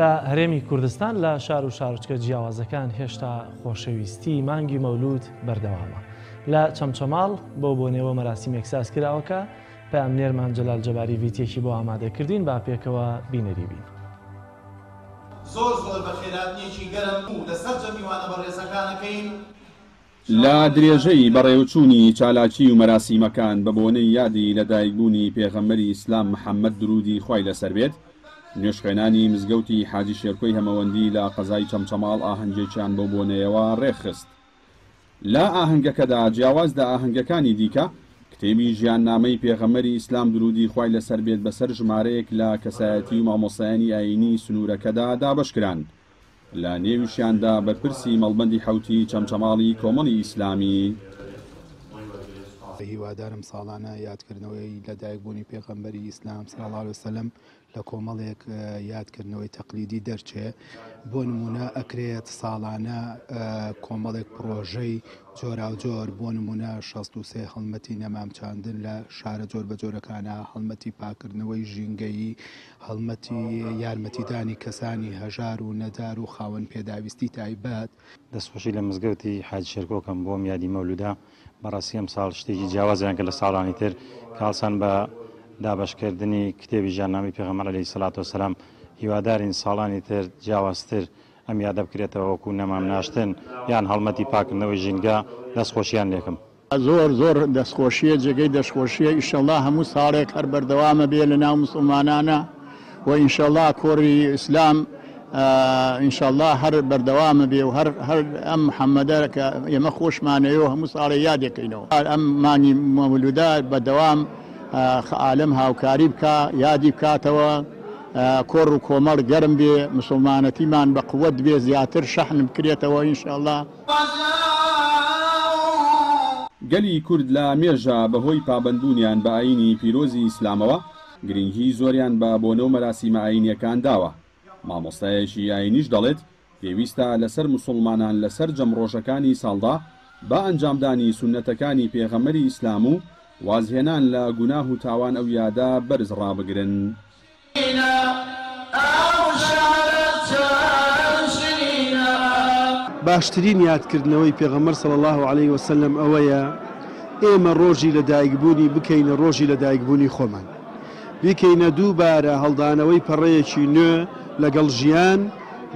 لە هەرێمی کوردستان لە شار و شارۆچکە جیاوازەکان هێشتا خۆشەویستی مانگی مەولود بەردەوامە. لە چەمچەماڵ بەو بۆنەیەوە مەراسیمێک ساز کراوە کە پەیامنێرمان جەلال جەباری ڤیتیەکی بۆ ئامادە کردین با پێکەوە بینەری بین. زۆر زۆر بەخێراتنێکی گەرم و لە سەرجەم میوانە بەڕێزەکان ئەکەین. لە درێژەی بەڕێوچوونی چالاکی و مەراسیمەکان بە بۆنەی یادی لەدایکبوونی پێغەمبەری ئیسلام محەممەد دروودی خوای لەسەر بێت، نوێژخوێنانی مزگەوتی حاجی شێرکۆی هەمەوەندی لە قەزای چەمچەماڵ ئاهەنگێکیان بەو بۆنەیەوە ڕێکخست. لە ئاهەنگەکەدا جیاواز لە ئاهەنگەکانی دیکە، کتێبی ژیاننامەی پێغەمبەری ئیسلام دروودی خوای لەسەر بێت بەسەر ژمارەیەک لە کەسایەتی و مامۆستایانی ئایینی سنوورەکەدا دابەشکران. لە نێویشیاندا بەرپرسی مەڵبەندی حەوتی چەمچەماڵی کۆمەڵی ئیسلامی. هیوادارم ساڵانە یادکردنەوەی لەدایکبوونی پێغەمبەری ئیسلام صلی اللە علیە وسلم لە کۆمەڵێک یادکردنەوەی تەقلیدی دەرچێ بۆ نمونە ئەکرێت ساڵانە کۆمەڵێک پڕۆژەی جۆراوجۆر بۆ نمونە 63 هەڵمەتی نەمام چاندن لە شارە جۆر بە جۆرەکانە هەڵمەتی پاکردنەوەی ژینگەیی هەڵمەتی یارمەتیدانی کەسانی هەژار و نەدار و خاوەن پێداویستی تایبەت. دەستخۆشی لە مزگەوتی حاجی شێرکۆ کەم بۆ ئەم یادی مەولودە، بەڕاستی ئەمساڵ شتێکی جیاوازیان کرد لە ساڵانی تر کە هەڵسان بە دابەشکردنی کتێبی ژیاننامەی پێغەمبەر علیە الصلوة والسلام، هیوادارین ساڵانی تر جیاوازتر ئەم یادە بکرێتەوە وەکو نەمام ناشتن یان هەڵمەتی پاکردنەوەی ژینگە، دەستخۆشیان لێکم. زۆر زۆر دەستخۆشیە جێگەی دەشخۆشیە ئیشەڵا هەموو ساڵێک هەر بەردەوامە بێ لە ناو موسڵمانانە و ئینشەڵا کۆڕی ئیسلام ئینشەڵا هەر بەردەوامە بێ و هەر هەر ئەم محەممەدە کە ئێمە خۆشمانەیە و هەموو ساڵێ یادێکەینەوە ئەم مانگی مەولودە بەدەوام عالەم هاوکاری بکا یادی بکاتەوە کۆڕ و کۆمەڵ گەرم بێ مسوڵمانەتیمان بە قوت بێ زیاتر شەحن بکرێتەوە ئینشەڵا. گەلی کورد لە مێژە بە هۆی پابەندبوونیان بە ئایینی پیرۆزی ئیسلامەوە گرنگیی زۆریان بە بۆنە و مەراسیمە ئایینییەکان داوە، مامۆستایەکی ئایینیش دەڵێت، پێویستە لەسەر موسوڵمانان لە سەرجەم ڕۆژەکانی ساڵدا بە ئەنجامدانی سوننەتەکانی پێغەمبەری ئیسلام و وازهێنان لە گوناه و تاوان ئەو یادە بەرز ڕابگرن. باشترین یادکردنەوەی پێغەمبەر صلی اللە علیە وسلم ئەوەیە ئێمە ڕۆژی لەدایکبوونی بکەینە ڕۆژی لەدایکبوونی خۆمان، بیکەینە دووبارە هەڵدانەوەی پەڕەیەکی نوێ لەگەڵ ژیان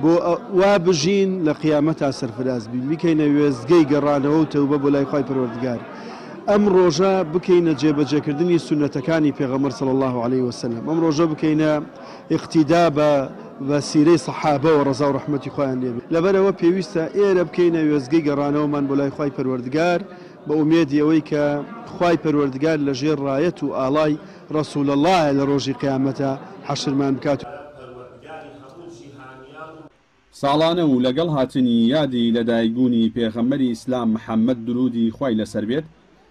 بۆ وا بژین لە قیامەتا سەرفراز بین، بیکەینە وێستگەی گەڕانەوە و تەوبە بۆ لای خوای پەروەردگار. ئەم ڕۆژە بکەینە جێبەجێکردنی سوننەتەکانی پێغەمبەر صلی اللە علیە وسلم، ئەم ڕۆژە بکەینە ئیقتیدا بە بە سیرەی سەحابەوە ڕەزا و ڕەحمەتی خوایان لێ بێت، لەبەرئەوە پێویستە ئێرە بکەینە وێستگەی گەڕانەوەمان بۆ لای خوای پەروەردگار بە ئومێدی ئەوەی کە خوای پەروەردگار لە ژێر ڕایەت و ئاڵای رسول اللە لە ڕۆژی قیامەتا حەشرمان بکات. ساڵانە و لەگەڵ هاتنی یادی لەدایکبوونی پێغەمبەری ئیسلام محەممەد دروودی خوای لەسەر بێت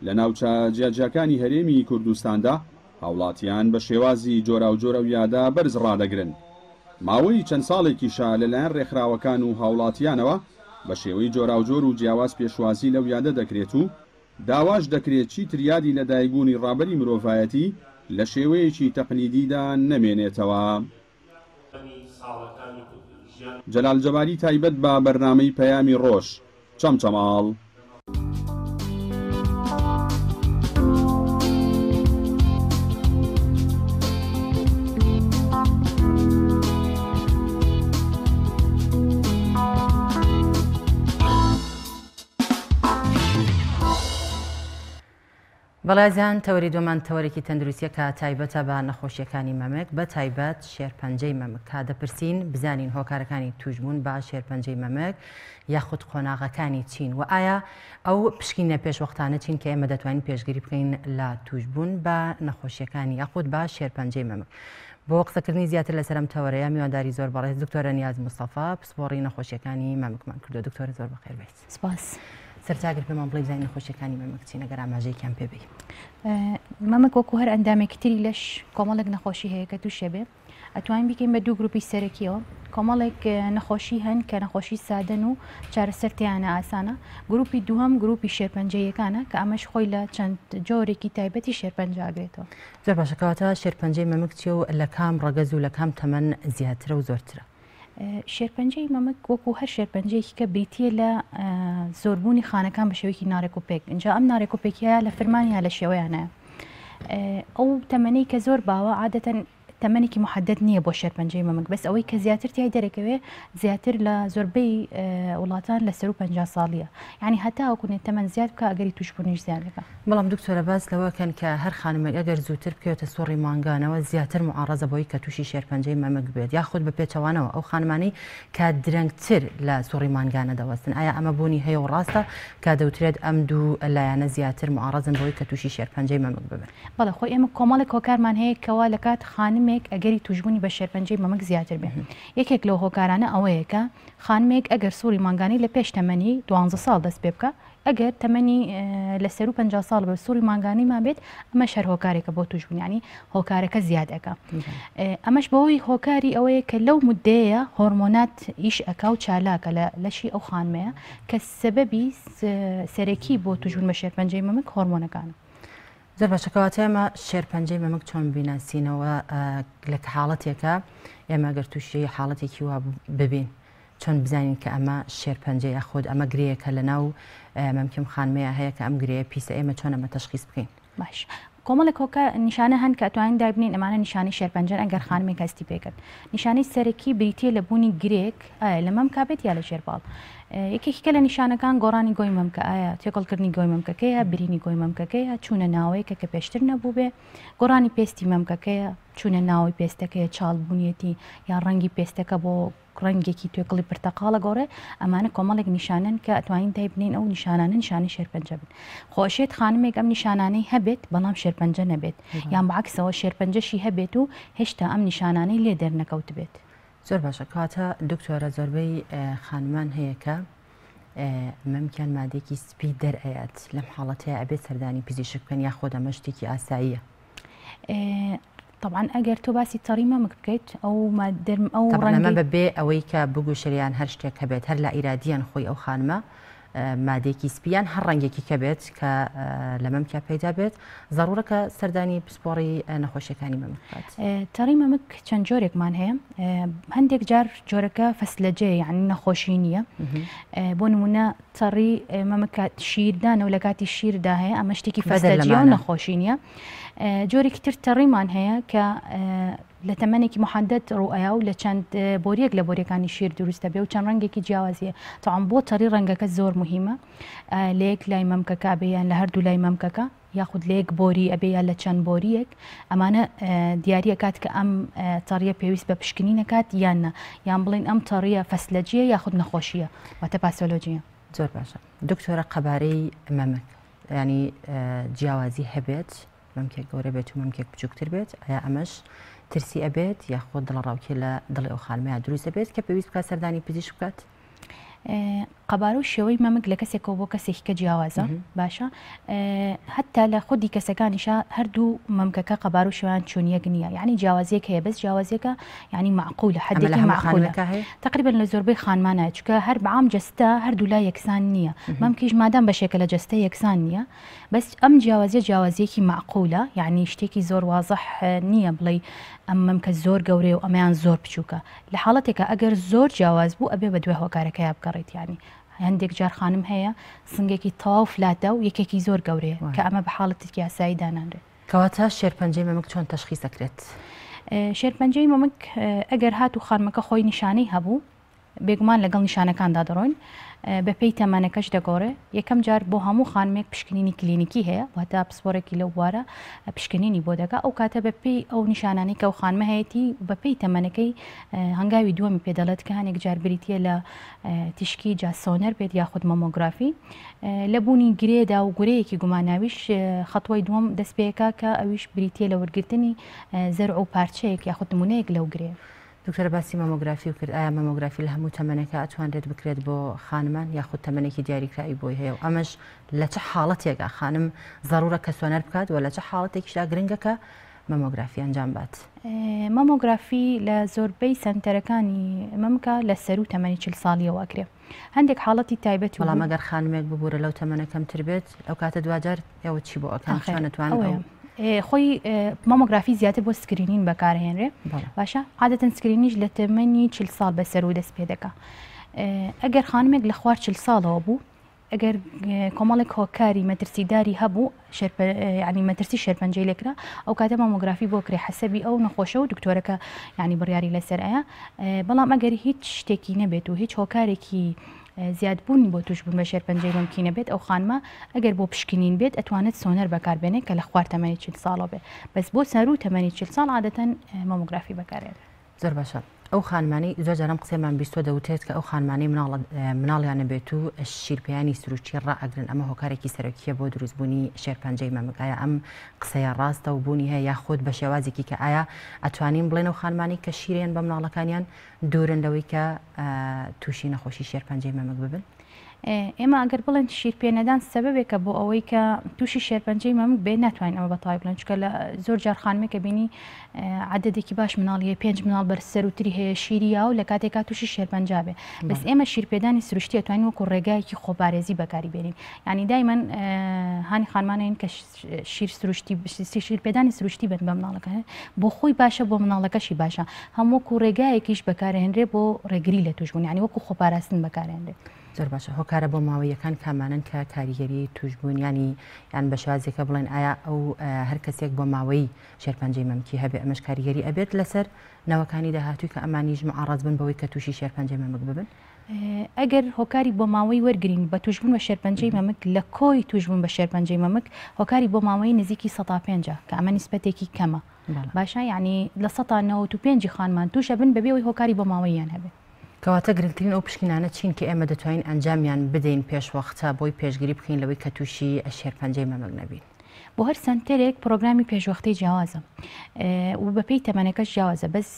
لە ناوچە جیاجیاکانی هەرێمی کوردستاندا هاوڵاتیان بە شێوازی جۆراوجۆر ئەو یادە بەرز ڕادەگرن. ماوەی چەند ساڵێکیشە لەلایەن ڕێکخراوەکان و هاوڵاتیانەوە بە شێوەی جۆراوجۆر و جیاواز پێشوازی لەو یادە دەکرێت و داواش دەکرێت چیتر یادی لەدایکبوونی ڕابەری مرۆڤایەتی لە شێوەیەکی تەقلیدیدا نەمێنێتەوە. جەلال جەباری تایبەت بە بەرنامەی پەیامی ڕۆژ، چەمچەماڵ. بەڵێ ئازیزان تەوەری دووەمان تەوەرێکی تەندروستیە کە تایبەتە بە نەخۆشیەکانی مەمک بە تایبەت شێرپەنجەی مەمک کە دەپرسین بزانین هۆکارەکانی توشبوون بە شێرپەنجەی مەمک یاخود قۆناغەکانی چین و ئایا ئەو پشکینە پێشوەختانە چین کە ئێمە دەتوانین پێشگیری بکەین لە توشبوون بە نەخۆشیەکانی یاخود بە شێرپەنجەی مەمک بۆ قسەکردنی زیاتر لەسەر ئەم تەوەرەیە میوانداری زۆر بەڕێز دکتۆرە نیاز مستەفا پسپۆڕی نەخۆشیەکانی مەمکمان کردو دکتۆرە زۆر بەخێر بێیت. سپاس. سەرەتا گەر پێمان بڵێی بزانین نەخۆشیەکانی مەمک چین ئەگەر ئاماژەیەکیان پێ بەی. مەمک وەکو هەر ئەندامێکی تری لەش کۆمەڵێک نەخۆشی هەیە کە تووشێ بێ ئەتوانین بیکەین بە دوو گروپی سەرەکیەوە کۆمەڵێک نەخۆشی هەن کە نەخۆشی سادەن و چارەسەر تیانە ئاسانە گروپی دووهەم گروپی شێرپەنجەیەکانە کە ئەمەش خۆی لە چەند جۆرێکی تایبەتی شێرپەنجە ئەگرێتەوە. زۆر باشە کەواتە شێرپەنجەی مەمک چیە و لە کام ڕەگەز و لە کام تەمەن زیاترە و زۆرترە؟ شێرپەنجەی مەمک وەکو هەر شێرپەنجەیەکی کە بریتییە لە زۆربوونی خانەکان بە شێوەیەکی ناڕێک و پێک اینجا ئەم ناڕێک و پێکیە لە فرمان یا لە شێوەیانە ئەو تەمەنەی کە زۆر باوە عادەتەن تەمەنێکی محدد نییە بۆ شێرپەنجەی مەمک بەس ئەوەی کە زیاتر تای دەرەکەوێ زیاتر لە زۆربەی وڵاتان لە سەر 50 ساڵیە یعنی هەتا وەکو تەمەن زیاد بکە ئەگەری توشبوونیش زیاد دەکا. بەڵام دکتۆرە باس لەوە کەن کە هەر خانمێک ئەگەر زووتر بکەوێتە سوڕی مانگانەوە زیاتر موعەڕەزە بەوەی کە تووشی شێرپەنجەی مەمک بێت یاخود بە پێچەوانەوە ئەو خانمانەی کە درەنگتر لە سوڕی مانگانە دەوەستن ئایا ئەمە بوونی هەیە و ڕاستە کە دەوترێت ئەم دوو لایەنە زیاتر موعەڕەزن بەوەی کە تووشی شێرپەنجەی مەمک ببن؟ بەڵێ خۆی ئێمە کۆمەڵێک هۆکارمان هەیە کەوا لەکات خانمێک ئەگەری تووشبوونی بە شێرپەنجەی مەمک زیاتر بێ یەکێک لەو هۆکارانە ئەوەیە کە خانمێک ئەگەر سوڕی مانگانەی لە پێش تەمەنی دوانزە ساڵ دەست پێ بکا ئەگەر تەمەنی لە سەروو 50 ساڵ بە سوڕی مانگانەی مابێت ئەمەش هەر هۆکارێکە بۆ توشبوون یعنی هۆکارەکە زیاد ئەکا ئەمەش بەهۆی هۆکاری ئەوەیە کە لەو مدەیە هۆرمۆنات ئیش ئەکا و چالاکە لە لەشی ئەو خانمەیە کە سەبەبی سەرەکی بۆ توشبوون بە شێرپەنجەی مەمک هۆرمۆنەکانە. زۆر باشە کەواتە ئێمە شێرپەنجەی مەمک چۆن بیناسینەوە لە حاڵەتێکە ئێمە گەر تووشی حاڵەتێکی وا ببین چۆن بزانین کە ئەمە شێرپەنجە یاخود ئەمە گرێیەکە لە ناو مەمکی ئەم خانمەیە هەیە کە ئەم گرێیە پیسە ئێمە چۆن ئەمە تەشخیس بکەین؟ باش کۆمەڵێک هۆکە نیشانە هەن کە ئەتوانین دابنین ئەمانە نیشانەی شێرپەنجەن ئەگەر خانمێک هەستی پێکرد نیشانەی سەرەکی بریتیە لە بوونی گرێک ئایا لە مەمکا بێت یا لە ژێر باڵ یەکێکی کە لە نیشانەکان گۆڕانی گۆی مەمکە ئایا تێکەڵکردنی گۆی مەمکەکەیە برینی گۆی مەمکەکەیە چوونە ناوەیەکە کە پێشتر نەبووبێ گۆڕانی پێستی مەمکەکەیە چوونە ناوەی پێستەکەیە چاڵ بوونیەتی یا ڕەنگی پێستەکە بۆ ڕەنگێکی توێکڵی پرتەقاڵ ئەگۆڕێ، ئەمانە کۆمەڵێک نیشانەن کە ئەتوانین دایبنێین ئەو نیشانانە نیشانەی شێرپەنجە بن. خۆ ئەشێت خانمێک ئەم نیشانانەی هەبێت بەڵام شێرپەنجە نەبێت یان بە عەکسەوە شێرپەنجەشی هەبێت و هێشتا ئەم نیشانانەی لێ دەرنەکەوتبێت. زۆر باشە کەواتە دکتۆرە زۆربەی خانمان هەیە کە مەمکیان مادەیەکی سپی دەرئەیات لەم حاڵەتەیە ئەبێت سەردانی پزیشک بکەن یاخۆد ئەمە شتێکی ئاساییە؟ تەبعەن ئەگەر تۆ باسی تەڕی مەمک بکەیت ئەو مادەرم ئەو تەبعەن ئەمە بە بێ ئەوەی کە بگوشرێ یان هەر شتێک هەبێت هەر لە ئیرادیان خۆی ئەو خانمە مادەیەکی سپی یان هەر ڕەنگێکی کە بێت کە لە مەمکیا پەیدا بێت زەڕوورە کە سەردانی پسپۆڕی نەخۆشیەکانی مەمک بکات. تەڕی مەمک چەند جۆرێکمان هەیە هەندێک جار جۆرەکە فەسلەجەیە یعنی نەخۆشی نییە بۆ نمونە تەڕی مەمک شیردانە و لە کاتی شیردا هەیە ئەمە شتێکی فەسلەجیە و نەخۆشی نییە جۆرێکی تر تەڕیمان هەیە کە لە تەمەنێکی محدد ڕوئەیا و لە چەند بۆریەک لە بۆریەکانی شیر دروست دەبێ و چەند ڕەنگێکی جیاوازیە تەعام بۆ تەڕی ڕەنگەکە زۆر مهمە لە یەک لای مەمکەکە بێ یان لە هەردوو لای مەمکەکە یاخود لە یەک بۆری ئەبێ یا لە چەند بۆریەک ئەمانە دیاریە کات کە ئەم تەڕیە پێویست بە پشکنینەکات یان نا یان بڵین ئەم تەڕیە فەسلەجیە یاخود نەخۆشیە واتە پاسۆلۆجیە. زۆر باشە دکتۆرە قەبارەی مەمک ینی جیاوازی هەبێت مەمکێک گەورە بێت و مەمکێک بچووکتر بێت ئایا ئەمەش ترسی ئەبێت یاخود دڵەڕاوکێ لە دڵی ئەو خانمەیە دروست دەبێت کە پێویست بکات سەردانی پزیشک بکات؟ قەبارە و شێوەی مەمک لە کەسێکەوە بۆ کەسێکی کە جیاوازە باشە هەتا لە خودی کەسەکانیشا هەردوو مەمکەکە قەبارە و شێوان چۆن یەک نییە یعنی جیاوازیەک هەیە بەس جیاوازیەکە یعنی معقولە حدێکی معقولە تقریبا لە زۆربەی خانمانە چکە هەر بەعام جەستە هەردوو لا یەکسان نییە مەمکیش مادام بەشێکە لە جەستە یەکسان نییە بەس ئەم جیاوازیە جیاوازیەکی مەعقولە یانی شتێکی زۆر وازح نییە بڵێی ئەم مەمکە زۆر گەورەیە و ئەمەیان زۆر بچووکە لە حاڵەتێکا ئەگەر زۆر جیاواز بوو ئەبێ بە دوای هۆکارەکەیا بگەڕێیت یانی هەندێک جار خانم هەیە سنگێکی تەواو فلاتە و یەکێکی زۆر گەورەیە کە ئەمە بە حاڵەتێکی یاسایی دانانرێت. کەواتە شێرپەنجەی مەمک چۆن تەشخیس ئەکرێت؟ شێرپەنجەی مەمک ئەگەر هاتوو خانمەکە خۆی نیشانەی هەبوو بێگومان لەگەڵ نیشانەکاندا دەڕۆین، بەپێی تەمەنەکەش دەگۆڕێ، یەکەم جار بۆ هەموو خانمێک پشکنینی کلینیکی هەیە، واتە پسپۆرێکی لەو بوارە پشکنینی بۆ دەکا، ئەو کاتە بەپێی ئەو نیشانانەی کە ئەو خانمە هەیەتی و بەپێی تەمەنەکەی هەنگاوی دووەمی پێ دەڵێت کە هەنێک جار بریتییە لە تیشکی جا سۆنەر بێت یاخود مەمۆگرافی. لە بوونی گرێدا و گورەیەکی گوماناویش خەتوەی دووەم دەست پێکا کە ئەویش بریتییە لە وەرگرتنی زەرع و پارچەیەک یاخود نمونەیەک لەو گرێ. دکتۆرە باسی مەمۆگرافیو کرد ئایا مەمۆگرافی لە هەموو تەمەنێکا ئەتوانرێت بکرێت بۆ خانمان یاخود تەمەنێکی دیاریکراوی بۆی هەیە و ئەمەش لە چ حاڵەتێکا خانم زەڕورە کە سۆنەر بکات و لە چ حاڵەتێکیشدا گرنگە کە مەمۆگرافی ئەنجام بات؟ مەمۆگرافی لە زۆربەی سەنتەرەکانی مەمکە لە سەروو تەمەنی 40 ساڵیەوە ئەکرێ هەندێک حاڵەتی تایبەت و بەڵام ئەگەر خانمێک ببورە لەو تەمەنە کەمتر بێت ئەو کاتە دواجار ئێوە چی بۆ ئەکەن چۆن ئەتوانن ئەو خۆی مامۆگرافی زیاتر بۆ screening بەکارهێنرێ باشە عادەتەن screening یش لە تەمەنی 40 ساڵ بەسەر و دەست پێ دەکا ئەگەر خانمێک لە خوار 40 ساڵەوە بوو ئەگەر کۆمەڵێک هۆکاری مەترسیداری هەبوو ینی مەترسی شێرپەنجەی لێکرا ئەو کاتە مامۆگرافی بۆ کرێ حەسەبی ئەو نەخۆشە و دکتۆرەکە ینی بڕیاری لەسەر ئەیە بەڵام ئەگەر هیچ شتێکی نەبێت و هیچ هۆکارێکی زیادبوونی بۆ تووشبوون بە شێرپەنجەی مەمکی نەبێت ئەو خانمە ئەگەر بۆ پشکنین بێت ئەتوانێت سۆنەر بەکاربێنێت کە لە خوار تەمەنی 40 ساڵەوە بێت بەس بۆ سەروو تەمەنی 40 ساڵ عادەتەن مامۆگرافی بەکارێنێت. زۆر باشە ئەو خانمانەی زۆر جاران قسەمان بیستوە دەوترێت کە ئەو خانمانەی مناڵ مناڵیان نەبێت و شیرپیانی سروشتی ڕائەگرن ئەمە هۆکارێکی سەرەکیە بۆ دروستبوونی شێرپەنجەی مەمک ئایا ئەم قسەیە ڕاستە و بوونی هەیە یاخود بە شێوازێکی کە ئایا ئەتوانین بڵێن ئەو خانمانەی کە شیرێن بە مناڵەکانیان دوورن لەوەی کە تووشی نەخۆشی شێرپەنجەی مەمک ببن؟ ئێمە ئەگەر بڵێن شیر پێنەدان سەبەبێکە بۆ ئەوەی کە تووشی شێرپەنجەی مەمک بێ ناتوانین ئەمە بە تەواوی بڵێن چونکە لە زۆر جار خانمێکە بینی عەدەدێکی باش مناڵی هەیە پێنج مناڵ بەر سەروتری هەیە شیری یا و لە کاتێکا تووشی شێرپەنجا بێ بەس ئێمە شیرپێدانی سروشتی ئەتوانین وەکو ڕێگایەکی خۆپارێزی بەکاری بێنین یعنی دایمەن هانی خانمانین کە شیر سروشتی شیرپێدانی سروشتی بن بە مناڵەکە بۆ خۆی باشە بۆ مناڵەکەشی باشە هەم وەکو ڕێگایەکیش بەکارهێنرێ بۆ ڕێگری لە توشبوون یعنی وەکو خۆپاراستن بەکارهێنرێ. زۆر باشە هۆکارە بۆ ماوەیەکان کامانەن کە کاریگەری توشبوون ینی یان بە شێوازێکە بڵێن ئایا ئەو هەر کەسێک بۆ ماوەی شێرپەنجەی مەمکی هەبێ ئەمەش کاریگەری ئەبێت لەسەر نەوەکانی داهاتووی کە ئەمانیش معڕەز بن بەوەی کە تووشی شێرپەنجەی مەمک ببن؟ ئەگەر هۆکاری بۆماوەیی وەرگرین بە تووشبوون بە شێرپەنجەی مەمک لە کۆی تووشبوون بە شێرپەنجەی مەمک هۆکاری بۆماوەیی نزیکی سەتا پێنجە کە ئەمە نیسبەتێکی کەمە باشە یعنی لە سەتا 95 خانمان تووشە بن بەبێ ئەوەی هۆکاری بۆماوەییان هەبێ. کەواتە گرنگترین ئەو پشکنینانە چین کە ئێمە دەتوانین ئەنجامیان بدەین پێشوەختە بۆی پێشگری بکەین لەوەی کە تووشی شێرپەنجەی مەمک نەبین؟ بۆ هەر سەنتەرێک پرۆگرامی پێشوەختەی جیاوازە و بەپێی تەمەنەکەش جیاوازە بەس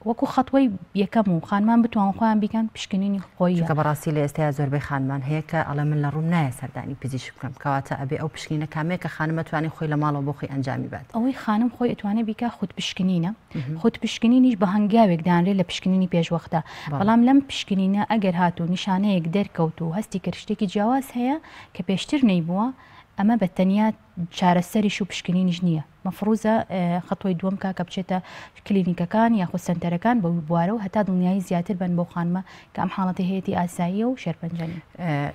وەکو خەتوەی یەکەم و خانمان بتوان خۆیان بیکەن پشکنینی خۆیە. چونکە بەڕاستی لە ئێستایا زۆربەی خانمان هەیە کە ئەڵێ من لە ڕووم نایە سەردانی پزیشک بکەم کەواتە ئەبێ ئەو پشکنینە کامەیە کە خانم ئەتوانێ خۆی لە ماڵەوە بۆ خۆی ئەنجامی بات. ئەوەی خانم خۆی ئەتوانێ بیکا خودپشکنینە، خودپشکنینیش بە هەنگاوێک دانرێ لە پشکنینی پێشوەختە، بەڵام لەم پشکنینە ئەگەر هاتوو نیشانەیەک دەرکەوت و هەستی کرد شتێکی جیاواز هەیە کە پێشتر نەیبووە ئەمە بە تەنیا چارەسەریش و پشکنینیش نییە. مەفروزە خەتوەی دووەم کا کە بچێتە کلینیکەکان یاخود سەنتەرەکان بەو بوارەوە هەتا دڵنیایی زیاتر بن بەو خانمە کە ئەم حاڵەتی هەیەتی ئاساییە و شێرپەنجە نییە.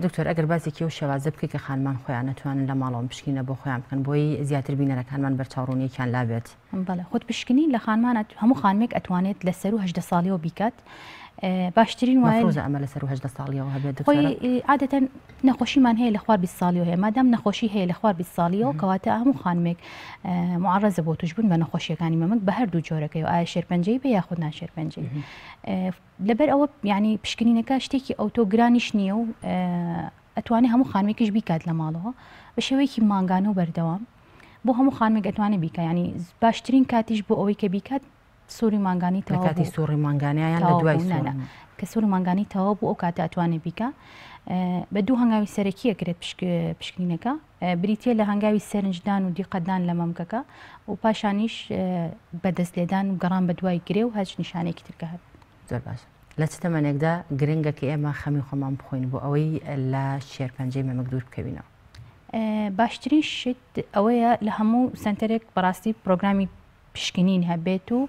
دکتۆر ئەگەر باسێکی ئەو شێوازە بکەی کە خانمان خۆیان ئەتوانن لە ماڵەوە پشکنینە بۆ خۆیان بکەن بۆی زیاتر بینەرەکانمان بەرچاوڕوونیەکیان لابێت. بەڵێ خود پشکنین لە خانمان هەموو خانمێک ئەتوانێت لە سەروو 18 ساڵیەوە بیکات باشترین وایە مەفروزە ئەمە لە سەروو 18 ساڵیەوە هەبێت دکتۆرە؟ خۆی عادەتەن نەخۆشیمان هەیە لە خوار 20 ساڵیەوە هەیە مادام نەخۆشی هەیە لە خوار 20 ساڵیەوە کەواتە هەموو خانمێک معڕەزە بۆ توشبوون بە نەخۆشیەکانی مەمک بە هەردوو جۆرەکەی و ئایا شێرپەنجەی بێ یاخود ناشێرپەنجەی لەبەر ئەوە یعنی پشکنینەکە شتێکی ئەوتۆ گرانیش نییە و ئەتوانێ هەموو خانمێکیش بیکات لە ماڵەوە بە شێوەیەکی مانگانە و بەردەوام بۆ هەموو خانمێک ئەتوانێ بیکا یعنی باشترین کاتیش بۆ ئەوەی کە بیکات سوری مانگانی تەواو کاتی سوڕی مانگانە یان لە دوای سوڕ کە سوری مانگانی تەواو بوو ئەو کاتە ئەتوانێ بیکا بە دوو هەنگاوی سەرەکی ئەکرێت پشکنینەکە بریتە لە هەنگاوی سەرنجدان و دیقەتدان لە مەمکەکە و پاشانیش بەدەست لێدان و گەڕان بە دوای گرێ و هەچ نیشانێکی ترکە هەبێت. زۆر باش لە چ تەمەنێکدا گرنگە کە ئێمە خەمی خۆمان بخۆین بۆ ئەوەی لە شێرپەنجەی مەمک دوور بکەوینەوە؟ باشترین شت ئەوەیە لە هەموو سەنتەرێک بەڕاستی پرۆگرامی پشکنین هەبێت و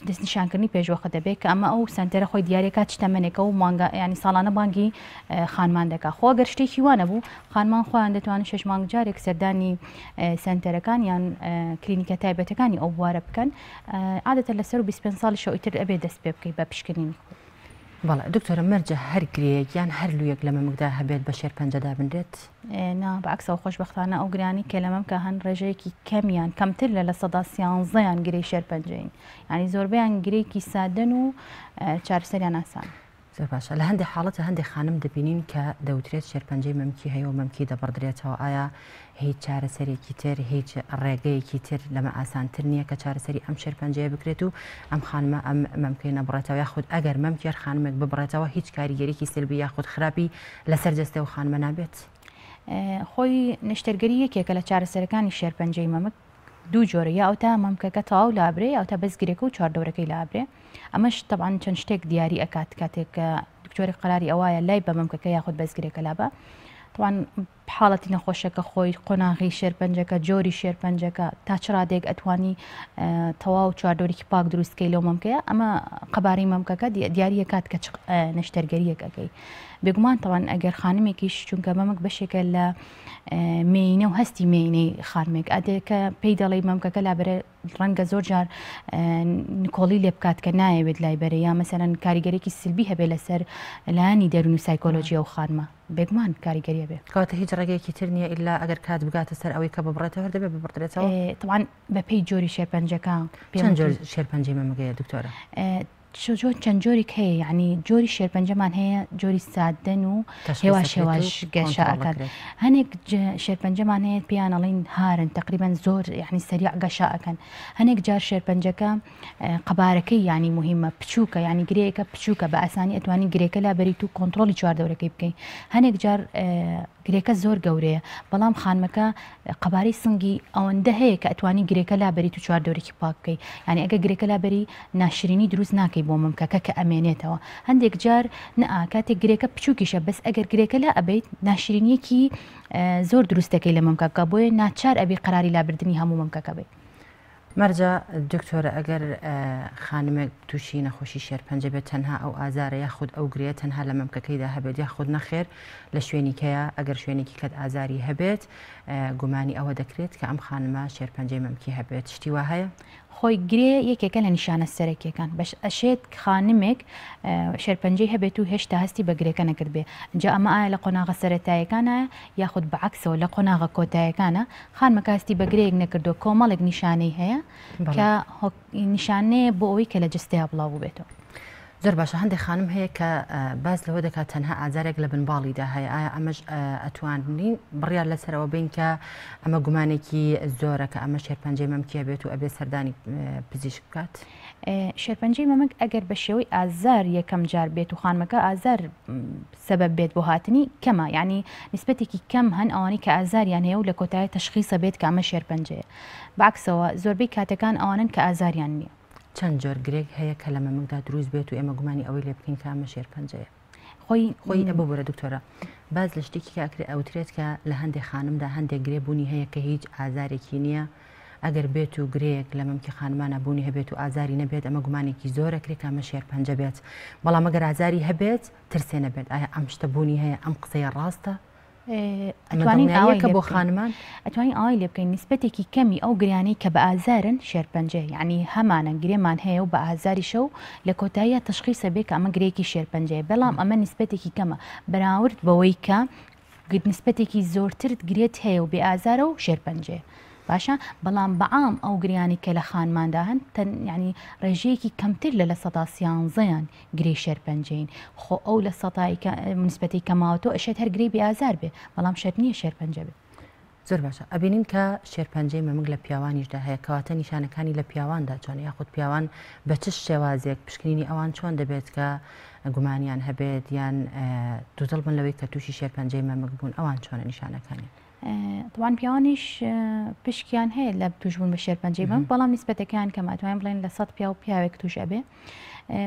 دەستنیشانکردنی پێشوەخت دەبێت کە ئەمە ئەو سەنتەرە خۆی دیارێکات چ تەمەنێکە و مانگا ینی ساڵانە بانگی خانمان دەکا خۆ گەر شتێکی وانە بوو خانمان خۆیان دەتوانن شش مانگ جارێک سەردانی سەنتەرەکان یان کلینیکە تایبەتەکانی ئەو بوارە بکەن عادەتە لەسەر 25 ساڵی شەویتر ئەبێ دەست پێ بکەیت بە پشکنینی خۆ. بەڵێ دکتۆرە مەرجە هەر گرێیەک یان هەر لوویەک لە مەمکدا هەبێت بە شێرپەنجە دابنرێت؟ نا بەعکسەوە خۆشبەختانە ئەو گرانی کە لە مەمکا هەن ڕێژەیەکی کەمیان کەمتر لە 13%یان گرێی شێرپەنجەین یعنی زۆربەیان گرێکی سادەن و چارەسەریان ئاسان. زۆر باشە لە هەندێک حاڵەتە هەندێک خانم دەبینین کە دەوترێت شێرپەنجەی مەمکی هەیە و مەمکی دەبڕدرێتەوە ئایا هیچ چارەسەرێکی تر هیچ ڕێگەیەکی تر لەمە ئاسانتر نییە کە چارەسەری ئەم شێرپەنجەیە بکرێت و ئەم خانمە ئەم مەمکەی نەبڕێتەوە یاخود ئەگەر مەمکی هەر خانمێک ببڕێتەوە هیچ کاریگەریکی سلبی یاخود خراپی لەسەر جەستەی ئەو خانمە نابێت؟ خۆی نەشتەرگەری یەکێکە لە چارەسەرەکانی شێرپەنجەی مەمک دوو جۆرە یا ئەوتا مەمکەکە تەواو لابرێ یا ئەوتا بەس گرێکە و چواردەورەکەی لابرێ ئەمەش تەبعەن چەند شتێک دیاری ئەکات کاتێک کە دکتۆرێک قەراری ئەوایە لای بە مەمکەکە یاخود بەس گرێکە لابە تەبعەن حاڵەتی نەخۆشەکە خۆی قۆناغی شێرپەنجەکە جۆری شێرپەنجەکە تا چ ڕادێک ئەتوانی تەواو چواردۆرێکی پاک دروستکەی لەو مەمکەیە ئەمە قەبارەی مەمکەکە دیاریە کات کە نەشتەرگەریەک ئەەکەی بێگومان تەوان ئەگەر خانمێکیش چونکە مەمک بەشێکە لە مێینە و هەستی مێینەی خانمێک ئەدێ کە پێی دەڵێی مەمکەکە لابەرە ڕەنگە زۆر جار نکۆڵی لێ بکات کە نایەوێت لای بەرێ یا مەسەلەن کاریگەرێکی سلبی هەبێ لەسەر لایەنی دەروون و سایکۆلۆژی ئەو خانمە بێگومان کاریگەری هەبێ. کەواتە هیچ ڕێگەیەکی تر نییە ئیلا ئەگەر کات بگاتە سەر ئەوەی کە ببڕێتەوە هەر دەبێت ببڕدرێتەوە؟ تەبعەن بەپێی جۆری شێرپەنجەکە چەند جۆر شێرپەنجەی مەمک هەیە دکتۆرە؟ چۆن چەند جۆریک هەیە یعنی جۆری شێرپەنجەمان هەیە جۆری سادەن و هێواش هێواش گەشە ئەکەن هەنێک شێرپەنجەمان هەیە پێیان ئەڵین هارن تقریبا زۆر یعنی سەریع گەشە ئەکەن هەنێک جار شێرپەنجەکە قەبارەکەی ینی مهمە بچووکە ینی گرەیەکە بچووکە بە ئاسانی ئەتوانی گرێکە لا بەریت و کۆنتترۆلی چواردەورەکەی بکەین هەنێک جار گرێکە زۆر گەورەیە بەڵام خانمەکە قەبارەی سنگی ئەوەندە هەیە کە ئەتوانی گرێکە لابەریت و چواردەورێکی پاک بکەی یانی ئەگەر گرێکە لابەری ناشرینی دروست ناکەی بۆ مەمکەکە کە ئەمێنێتەوە هەندێک جار نە کاتێک گرێکە بچووکیشە بەس ئەگەر گرێکە لا ئەبیت ناشرینیەکی زۆر دروست دەکەی لە مەمکەکە بۆیە ناچار ئەبی قەراری لابردنی هەموو مەمکەکە بی. مەرجە دکتۆرە ئەگەر خانمێک تووشی نەخۆشی شێرپەنجە بێت تەنها ئەو ئازارە یاخود ئەو گرێ تەنها لە مەمکەکەیدا هەبێت یاخود نەخێر لە شوێنیکەیە ئەگەر شوێنێکی کەت ئازاری هەبێت گومانی ئەوە دەکرێت کە ئەم خانمە شێرپەنجەی مەمکی هەبێت شتی وا هەیە؟ خۆی گرێ یەکێکە لە نیشانە سەرەکیەکان بەش ئەشێت خانمێک شێرپەنجەی هەبێت و هێشتا هەستی بە گرێکە نەکردبێ جا ئەمە ئایا لە قۆناغە سەرەتایەکانە یاخود بەعەکسەوە لە قۆناغە کۆتایەکانە خانمەکە هەستی بە گرێیەک نەکردووە، کۆمەڵێک نیشانەی هەیە کە نیشانەیە بۆ ئەوەی کە لە جەستەیا بڵاو بووبێتەوە. زۆر باشە هەندێک خانم هەیە کە باس لەوە دەکات تەنها ئازارێک لە بنباڵیدا هەیە ئایا ئەمەش ئەتوانین بڕیار لەسەرەوە بین کە ئەمە گومانێکی زۆرە کە ئەمە شێرپەنجەی مەمکیە بێت و ئەبێ سەردانی پزیشک بکات؟ شێرپەنجەی مەمک ئەگەر بە شێوەی ئازار یەکەم جار بێت و خانمەکە ئازار سەبەب بێت بۆ هاتنی کەمە یعنی نیسبەتێکی کەم هەن ئەوانەی کە ئازاریان هەیە و لە کۆتایی تەشخیصە بێت کە ئەمە شێرپەنجەیە بەعکسەوە زۆربەی کاتەکان ئەوانن کە ئازاریان نییە. چەند جۆر گرێک هەیە کە لە مەمکدا دروست بێت و ئێمە گومانی ئەوەی لێ بکەین کە ئەمە شێرپەنجەیە؟ خۆی خۆی ببورە دکتۆرە باس لە شتێکی کە ئەکرێ ئەوترێت کە لە هەندێک خانمدا هەندێک گرێ بوونی هەیە کە هیچ ئازارێکی نییە ئەگەر بێت و گرێیەک لە مەمکی خانمانە بوونی هەبێت و ئازاری نەبێت ئەمە گومانێکی زۆرە کرێ کە ئەمە شێرپەنجە بێت بەڵام ئەگەر ئازاری هەبێت ترسێ نەبێت ئایا ئەم شتە بوونی هەیە ئەم قسەیە ڕاستە؟ ئەتوانین ئاوای کە بۆ خانمان ئەتوانین ئاوای لێ بکەین نیسبەتێکی کەمی ئەو گریانەی کە بە ئازارن شێرپەنجە یعنی هەمانە گرێمان هەیە و بە ئازاریشە و لە کۆتاییە تەشخیسە بێ کە ئەمە گرێکی شێرپەنجەیە بەڵام ئەمە نیسبەتێکی کەمە بەراورد بەوەی کە نیسبەتێکی زۆرترت گرێت هەیە و بێ ئازارە و شێرپەنجەیە باشە بەڵام بەعام ئەو گریانی کە لە خانماندا هەن تەن یعنی ڕێژەیەکی کەمتر لە 13%یان گرێی شێرپەنجەین خۆ ئەو لە سەتای کە نسبەتی کە ماوەتەوە ئەشێت هەر گرێی بێ ئازار بێ بەڵام شەرت نییە شێرپەنجە بێ. زۆر باشە ئەبینین کە شێرپەنجەی مەمک لە پیاوانیشدا هەیە کەواتە نیشانەکانی لە پیاواندا چۆنە یاخود پیاوان بە چ شێوازێک پشکنینی ئەوان چۆن دەبێت کە گومانیان هەبێت یان دوودڵ بن لەوەی کە تووشی شێرپەنجەی مەمک بوون ئەوان چۆنە نیشانەکانیان؟ تەبعەن پیاوانیش پشکیان هەیە لە توشبوون بە شێرپەنجەی مەمک بەڵام نیسبەتەکەیان کەمە ئەتوانین بڵێن لە 100 پیاو پیاوێک توش ئەبێ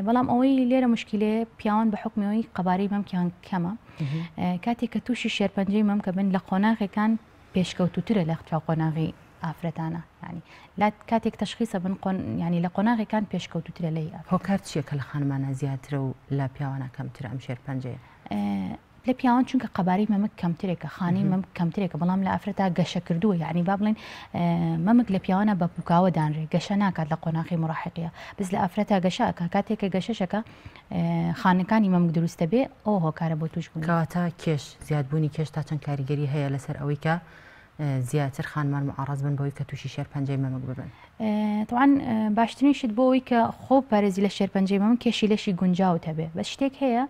بەڵام ئەوەی لێرە مشکلەیە پیاوان بە حکمەوەی قەبارەی مەمکیان کەمە کاتێک کە تووشی شێرپەنجەی مەمکە بن لە قۆناغەکان پێشکەوتوترە لە چاو قۆناغی ئافرەتانە ینی لا کاتێک تەشخیصە بن قۆن ینی لە قۆناغەکان پێشکەوتوترە لەی هۆکار چییە کە لە خانمانە زیاترە و لە پیاوانە کەمترە ئەم شێرپەنجەیە؟ لە پیاوان چونکە قەبارەی مەمک کەمترێکە خانەی مەمک کەمترێکە بەڵام لە ئافرەتا گەشە کردووە یعنی با بڵێن مەمک لە پیاوانە بە پوکاوە دانرێ گەشە ناکات لە قۆناخی مراحقیە بەس لە ئافرەتا گەشە ئەکا کاتێک کە گەشەشەکە خانەکانی مەمک دروستە بێ ئەو هۆکارە بۆ توش بوون. کەواتە کێش زیادبوونی کێش تا چەند کاریگەری هەیە لەسەر ئەوەی کە زیاتر خانمان معڕەز بن بەوەی کە تووشی شێرپەنجەی مەمک ببن؟ تەبعەن باشترین شت بۆ ئەوەی کە خۆ پارێزی لە شێرپەنجەی مەمک کێشی لەشی گونجاوت هەبێ بەس شتێک هەیە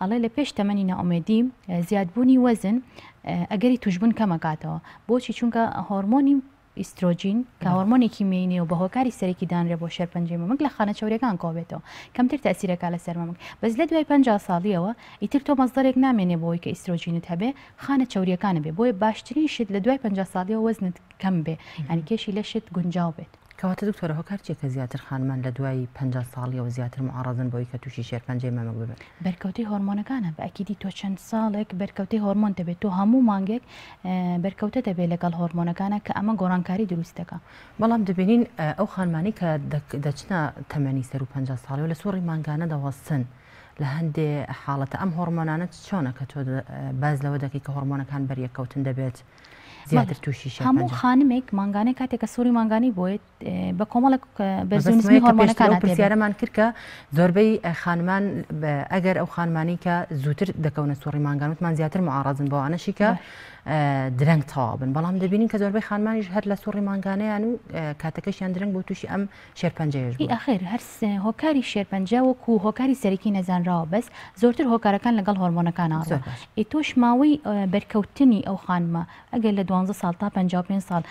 ئەڵێ لە پێش تەمەنی نائومێدی زیادبوونی وەزن ئەگەری توشبوون کەمەکاتەوە بۆچی چونکە هۆرمۆنی ئیسترۆجین کە هۆرمۆنێکی مێینەیە و بە هۆکاری سەرەکی دانرێ بۆ شێرپەنجەی مەمک لە خانە چەوریەکان کۆبێتەوە کەمتر تەئسیرەکا لەسەر مەمک بەس لە دوای 50 ساڵیەوە ئیتر تۆ مەسدەرێک نامێنێ بۆ ئەوەی کە ئیسترۆجینت هەبێ خانە چەوریەکانە بێ بۆیە باشترین شت لە دوای 50 ساڵیەوە وەزنت کەم بێ یانی کێشی لەشت گونجاو بێت. کەواتە دکتۆرە هۆکار چیە کە زیاتر خانمان لە دوای 50 ساڵیەوە زیاتر معەڕەزن بەوەی کە توشی شێرپەنجەی مەمک ببن؟ بەرکەوتەی هۆرمۆنەکانە بە ئەکیدی تۆ چەند ساڵێک بەرکەوتەی هۆرمۆن دەبێت تۆ هەموو مانگێک بەرکەوتە دەبێت لەگەڵ هۆرمۆنەکانە کە ئەمە گۆڕانکاری دروست دەکا. بەڵام دەبینین ئەو خانمانەی کە دەچنە تەمەنی سەروو 50 ساڵیەوە لە سوڕی مانگانە دەوەستن لە هەندێ حاڵەتە ئەم هۆرمۆنانە چۆنە کە تۆ باس لەوە دەکەی کە هۆرمۆنەکان بەریەککەوتن دەبێت زیاتر تووشی شێرپەنجە هەموو خانمێک مانگانەی کاتێک کە سوڕی مانگانەی بۆیت بە کۆمەڵێک بەرزی و نزمی هۆرمۆنەکان ئەو پرسیارەمان کرد کە زۆربەی خانمان ئەگەر ئەو خانمانی کە زووتر دەکەونە سوڕی مانگان وتمان زیاتر معاڕەزن بەوانەشی کە درەنگ تەواو بن بەڵام دەبینین کە زۆربەی خانمانیش هەر لە سوڕی مانگانەیان و کاتەکەشیان درەنگ بۆ تووشی ئەم شێرپەنجەیەش بوون. ئاخر هەر هۆکاری شێرپەنجە وەکو هۆکاری سەرەکی نەزانراوە بەس زۆرتر هۆکارەکان لەگەڵ هۆرمۆنەکان ئەڕوا ئێ تۆش ماوەی بەرکەوتنی ئەو خانمە ئەگەر لە دوانزە ساڵ تا 55 ساڵ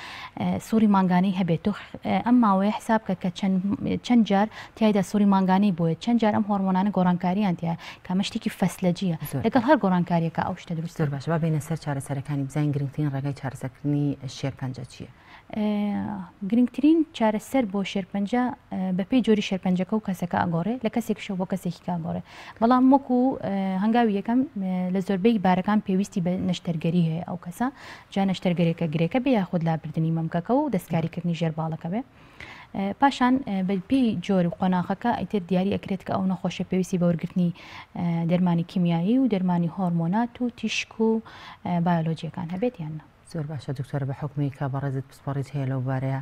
سوڕی مانگانەی هەبێت تۆ ئەم ماوەیە حساب کە کە چەند جار تیایدا سوڕی مانگانەی بۆیە چەند جار ئەم هۆرمۆنانە گۆڕانکاریان تیا کە ئەمە شتێکی فەسلەجیە لەگەڵ هەر گۆڕانکاریەکە ئەو شتە دروست زۆر باشە با بێینە سەر چارەسەرەکانی بزانین گرنگترین ڕێگای چارەسەرکردنی شێرپەنجە چییە؟ گرنگترین چارەسەر بۆ شێرپەنجە بەپێی جۆری شێرپەنجەکە و کەسەکە ئەگۆڕێ لە کەسێکشەوە بۆ کەسێکی کە ئەگۆڕێ بەڵام وەکو هەنگاوی یەکەم لە زۆربەی بارەکان پێویستی بە نەشتەرگەری هەیە ئەو کەسە جا نەشتەرگەرێکە گرێکە بێ یاخود لابردنی مەمکەکە و دەستکاریکردنی ژێر باڵەکە بێ پاشان بەپێی جۆر و قۆناغەکە ئیتر دیاری ئەکرێت کە ئەو نەخۆشە پێویستی بە وەرگرتنی دەرمانی کیمیایی و دەرمانی هۆرمۆنات و تیشک و بایۆلۆجیەکان هەبێت یان نا. زۆر باشە دکتۆرە بە حوکمی کە بەڕێزت پسپۆڕیت هەیە لەو بارەیە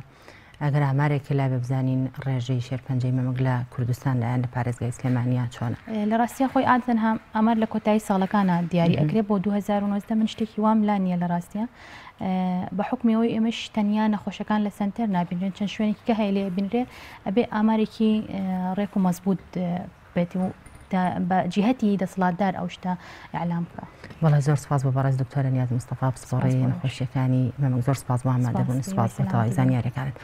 ئەگەر ئامارێکی لابێ بزانین ڕێژەی شێرپەنجەی مەمک لە کوردستان لایەن لە پارێزگای سلێمانیا چۆنە؟ لە ڕاستیا خۆی عادەتەن ئامار لە کۆتایی ساڵەکانە دیاری ئەکرێ بۆ 2019 من شتێکی وام لا نییە لە ڕاستیا بە حوکمی ئەوەی ئێمەش تەنیا نەخۆشەکان لە سەنتەر نابینرێن چەند شوێنێکی کە هەیە لێ بینرێ ئەبێ ئامارێکی ڕێک و مەزبوط بێت و. بە جیهەتی دەسەڵاتدار ئەو شتە ئیعلام بکا. بەڵێ زۆر سپاس بۆ بەڕێز دکتۆرە نیاز مستەفا پسپۆڕی نەخۆشیەکانی مەمک زۆر سپاس بۆ ئامادەبوون سپاس بۆ تەواوی زانیاریەکانت.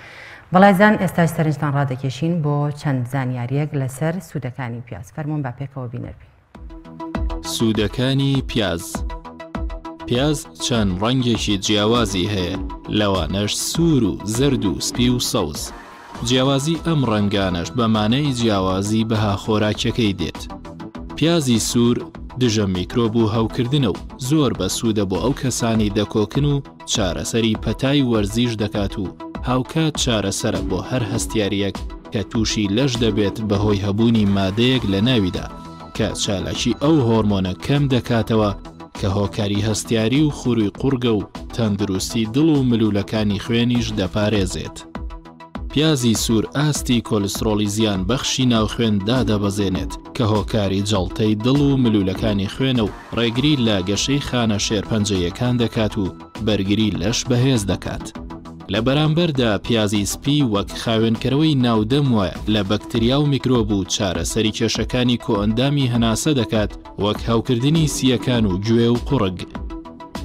بەڵێزان ئێستاش سەرنجتان ڕادەکێشین بۆ چەند زانیاریەک لەسەر سوودەکانی پیاز فەرموون با پێکەوە بینەر بین. سوودەکانی پیاز پیاز چەند ڕەنگێکی جیاوازی هەیە لەوانەش سوور و زەرد و سپی و سەوز. جیاوازی ئەم ڕەنگانەش بە مانای جیاوازی بەها خۆراکیەکەی دێت. پیازی سوور دژە میکرۆب و هەوکردنە و زۆر بەسوودە بۆ ئەو کەسانەی دەکۆکن و چارەسەری پەتای وەرزیش دەکات و هاوکات چارەسەرە بۆ هەر هەستیارییەک کە تووشی لەش دەبێت بەهۆی هەبوونی مادەیەک لە ناویدا کە چالاکی ئەو هۆرمۆنە کەم دەکاتەوە کە هۆکاری هەستیاری و خوروی قوڕگە و تەندروستی دڵ و ملوولەکانی خوێنیش دەپارێزێت. پیازی سوور ئاستی کۆلسترۆڵی زیان بەخشی ناو خوێن دادەبەزێنێت کە هۆکاری جەڵتەی دڵ و ملوولەکانی خوێنە و ڕێگری لە گەشەی خانە شێرپەنجەییەکان دەکات و بەرگری لەش بەهێز دەکات. لە بەرامبەردا پیازی سپی وەک خاوێنکەرەوەی ناو دەم وایە لە بەکتریا و میکرۆب و چارەسەری کێشەکانی کۆئەندامی هەناسە دەکات وەک هەوکردنی سییەکان و گوێ و قوڕگ.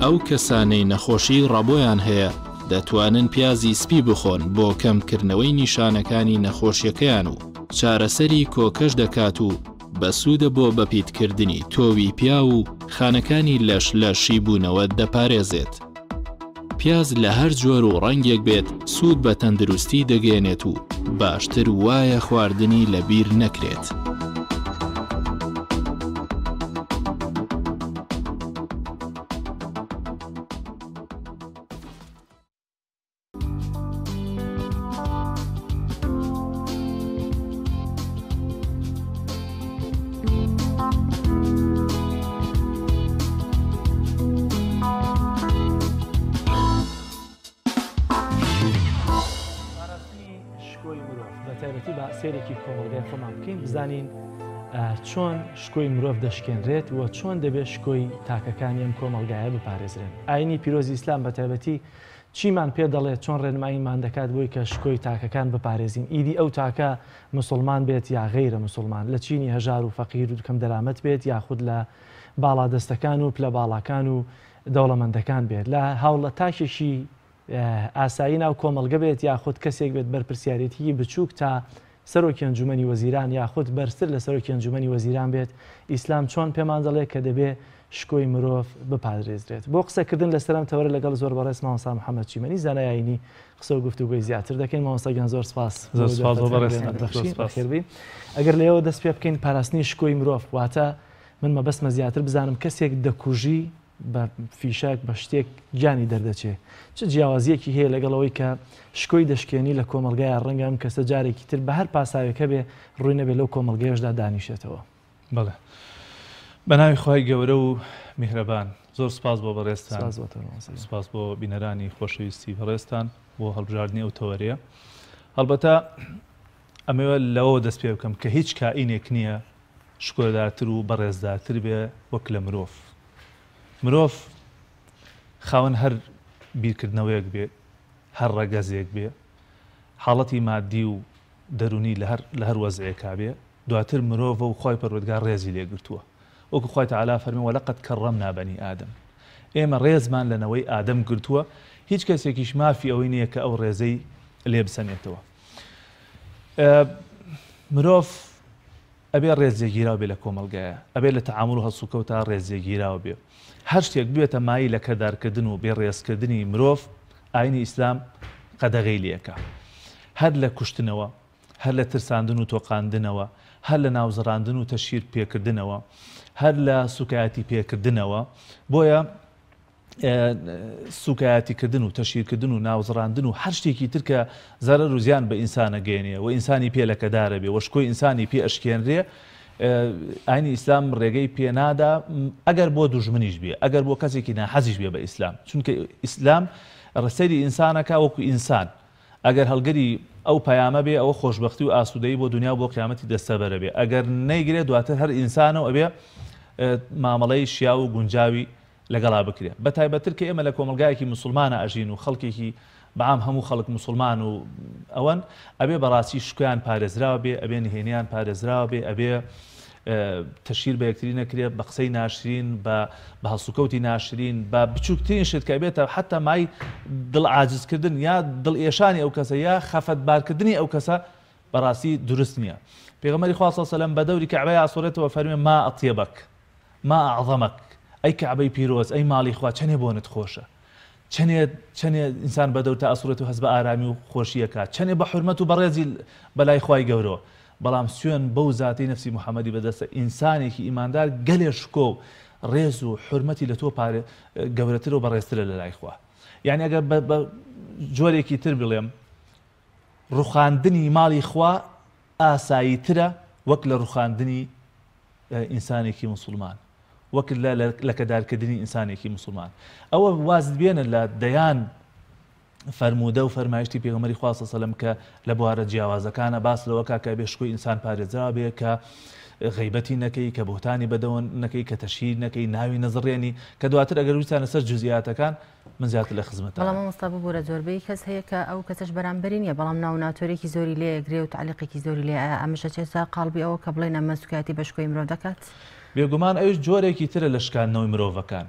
ئەو کەسانەی نەخۆشی ڕەبۆیان هەیە دەتوانن پیازی سپی بخۆن بۆ کەمکردنەوەی نیشانەکانی نەخۆشیەکەیان و چارەسەری کۆکەش دەکات و بەسوودە بۆ بەپیتکردنی تۆوی پیاو و خانەکانی لەش لە شیبوونەوە دەپارێزێت. پیاز لە هەر جۆر و ڕەنگێک بێت سوود بە تەندروستی دەگەیەنێت و باشتر وایە خواردنی لەبیر نەکرێت. شکۆی مرۆڤ بە تایبەتی با سەیرێکی کۆمەڵگای خۆمان بکەین بزانین چۆن شکۆی مرۆڤ دەشکێنرێت و چۆن دەبێت شکۆی تاکەکانی ئەم کۆمەڵگایە بپارێزرێن ئاینی پیرۆزی ئیسلام بە تایبەتی چیمان پێ دەڵێت چۆن ڕێنماییمان دەکات بۆی کە شکۆی تاکەکان بپارێزین ئیدی ئەو تاکە مسوڵمان بێت یا غەیرە مسوڵمان لە چینی هەژار و فەقیر و کەم دەرامەت بێت یاخود لە باڵادەستەکان و پلە باڵاکان و دەوڵەمەندەکان بێت لە هاوڵە تاکێکی ئاسایی ناو کۆمەڵگە بێت یاخود کەسێک بێت بەرپرسیارێتیی بچووک تا سەرۆکی ئەنجومەنی وەزیران یاخود بەرزتر لە سەرۆکی ئەنجومەنی وەزیران بێت، ئیسلام چۆن پێمان دەڵێت کە دەبێ شکۆی مرۆڤ بپارێزرێت؟ بۆ قسەکردن لەسەر ئەم تەوەرە لەگەڵ زۆر بەڕێز مامۆستا محەمەد چیمەنی زانای ئایینی قسە و گفتوگۆی زیاتر دەکەین. مامۆستا گیان زۆر سپاس زۆر سپاس بۆ بەڕێزتان. بەخشین. بەخێر بێی. ئەگەر لێوە دەست پێ بکەین پاراستنی شکۆی مرۆڤ واتە من مەبەستمە زیاتر بزانم کەسێک دەکوژی بە فیشەک بە شتێک گیانی دەردەچێ چ جیاوازیەکی هەیە لەگەڵ ئەوەی کە شکۆی دەشکێنی لە کۆمەڵگایا ڕەنگە ئەم کەسە جارێکی تر بە هەر پاساوێک هەبێ ڕووی نەبێ لەو کۆمەڵگەیەشدا دانیشێتەوە. بەڵێ بەناوی خوای گەورە و میهرەبان زۆر سوپاس بۆ بەڕێزتان سپاس بۆ تۆ مامۆستا گیان. سوپاس بۆ بینەرانی خۆشەویستی بەڕێزتان بۆ هەڵبژاردنی ئەو تەوەرەیە هەڵبەتە ئەمەوێ لەوەوە دەست پێ بکەم کە هیچ کائینێک نییە شکۆدارتر و بەڕێزدارتر بێ وەک لە مرۆڤ. مرۆڤ خاوەن هەر بیرکردنەوەیەک بێ، هەر ڕەگەزێک بێ، حاڵەتی مادی و دەروونی لە هەر لە هەر وەزعێکا بێ، دواتر مرۆڤە و خوای پەروەردگار ڕێزی لێ گرتووە. وەکو خوای تەعالا فەرمی ولقد کرمنا بنی آدم. ئێمە ڕێزمان لە نەوەی ئادەم گرتووە، هیچ کەسێکیش مافی ئەوەی نییە کە ئەو ڕێزەی لێ بسەنێتەوە. مرۆڤ ئەبێ ڕێزلێگیراو بێ لە کۆمەڵگایە، ئەبێ لە تەعامول و هەڵسوکەوتا ڕێزلێگیراو بێ. هەر شتێک ببێتە مایەی لەکەدارکردن و بێ ڕێزکردنی مرۆڤ، ئاینی ئیسلام قەدەغەی لێ ئەکا. هەر لە کوشتنەوە، هەر لە ترساندن و تۆقاندنەوە، هەر لە ناوزڕاندن و تەشهیر پێکردنەوە، هەر لە سوکایەتی پێکردنەوە. بۆیە سوکایەتیکردن و تەشهیرکردن و ناوزڕاندن و هەر شتێکی تر کە زەرەر و زیان بە ئینسان ئەگەیەنێ و ئینسانی پێ لەکەدارە بێ و شکۆی ئینسانی پێ ئەشکێنرێ ئاینی ئیسلام ڕێگەی پێ نادا ئەگەر بۆ دوژمنیش بێ ئەگەر بۆ کەسێکی ناحەزیش بێ بە ئیسلام چونکە ئیسلام ڕسەری ئینسانەکە وەکو ئینسان ئەگەر هەڵگری ئەو پەیامە بێ ئەوە خۆشبەختی و ئاسوودەیی بۆ دنیا و بۆ قیامەتی دەستەبەرە بێ ئەگەر نەیگرێ دواتر هەر ئینسانە و ئەبێ مامەڵەی شیاو و گونجاوی لەگەڵا بکرێ بەتایبەتتر کە ئێمە لە کۆمەڵگایەکی موسوڵمانا ئەژین و خەڵکێکی بەعام هەموو خەڵک موسوڵمان و ئەوەن ئەبێ بەڕاستی شکۆیان پارێزراو بێ ئەبێ نهێنیان پارێزراو بێ ئەبێ. تەشهیر بە یەکتری نەکرێ، بە قسەی ناشرین، بە بە هەڵسوکەوتی ناشرین، بە بچووکترین شت کە ئەبێتە حەتا مای دڵ عاجزکردن یا دڵ ئێشانی ئەو کەسە یا خەفەتبارکردنی ئەو کەسە بەڕاستی دروست نییە. پێغەمبەری خوا صلی اللە علیە وسلم بە دەوری کەعبەیا ئەسوڕێتەوە فەرموێ ما اطیبک ما اعظمک ئەی کەعبەی پیرۆز ئەی ماڵی خوا چەنێ بۆنت خۆشە چەنێ چەنێ ئینسان بە دەورتا ئەسوڕێت و هەست بە ئارامی و خۆشی ئەکات چەنێ بە حورمەت و بەڕێزی بەلای خوای گەورەوە بەڵام سوێن بەو زاتەی نەفسی محمدی بەدەستە ئینسانێکی ئیماندار گەلێ شکۆ و ڕێز و حورمەتی لە تۆ پارێ گەورەترە و بەڕێزترە لەلای خوا یعنی ئەگەر بە جۆرێکی تر بڵێم ڕوخاندنی ماڵی خوا ئاساییترە وەک لە ڕوخاندنی ئینسانێکی موسڵمان وەک لە لەکەدارکردنی ئینسانێکی موسڵمان ئەوە وازت بێنە لە دەیان فەرموودە و فەرمایشتی پێغەمبەری خوا صلی الله علیه و سلم کە لە بوارە جیاوازەکانە باس لەوە کا کە بێ شکۆی ئینسان پارێزراو بێ کە غیبەتی نەکەی کە بوهتانی بەدەوە نەکەی کە تەشهیر نەکەی ناوی نەزڕێنی کە دواتر ئەگەر ویستان لەسەر جزئیاتەکان من زیاتر لە خزمەتان. بەڵام مامۆستا ببورە زۆربەی کەس هەیە کە ئەو کەسەش بەرامبەری نییە بەڵام ناو ناتۆرێکی زۆری لێ ئەگرێ و تەعلیقێکی زۆری لێ ئایا ئەمەش ئەچێتە قاڵبی ئەوە کە بڵێین ئەمە سوکایەتی بە شکۆی مرۆڤ دەکات؟ بێگومان ئەویش جۆرێکی ترە لە شکاندنەوەی مرۆڤەکان.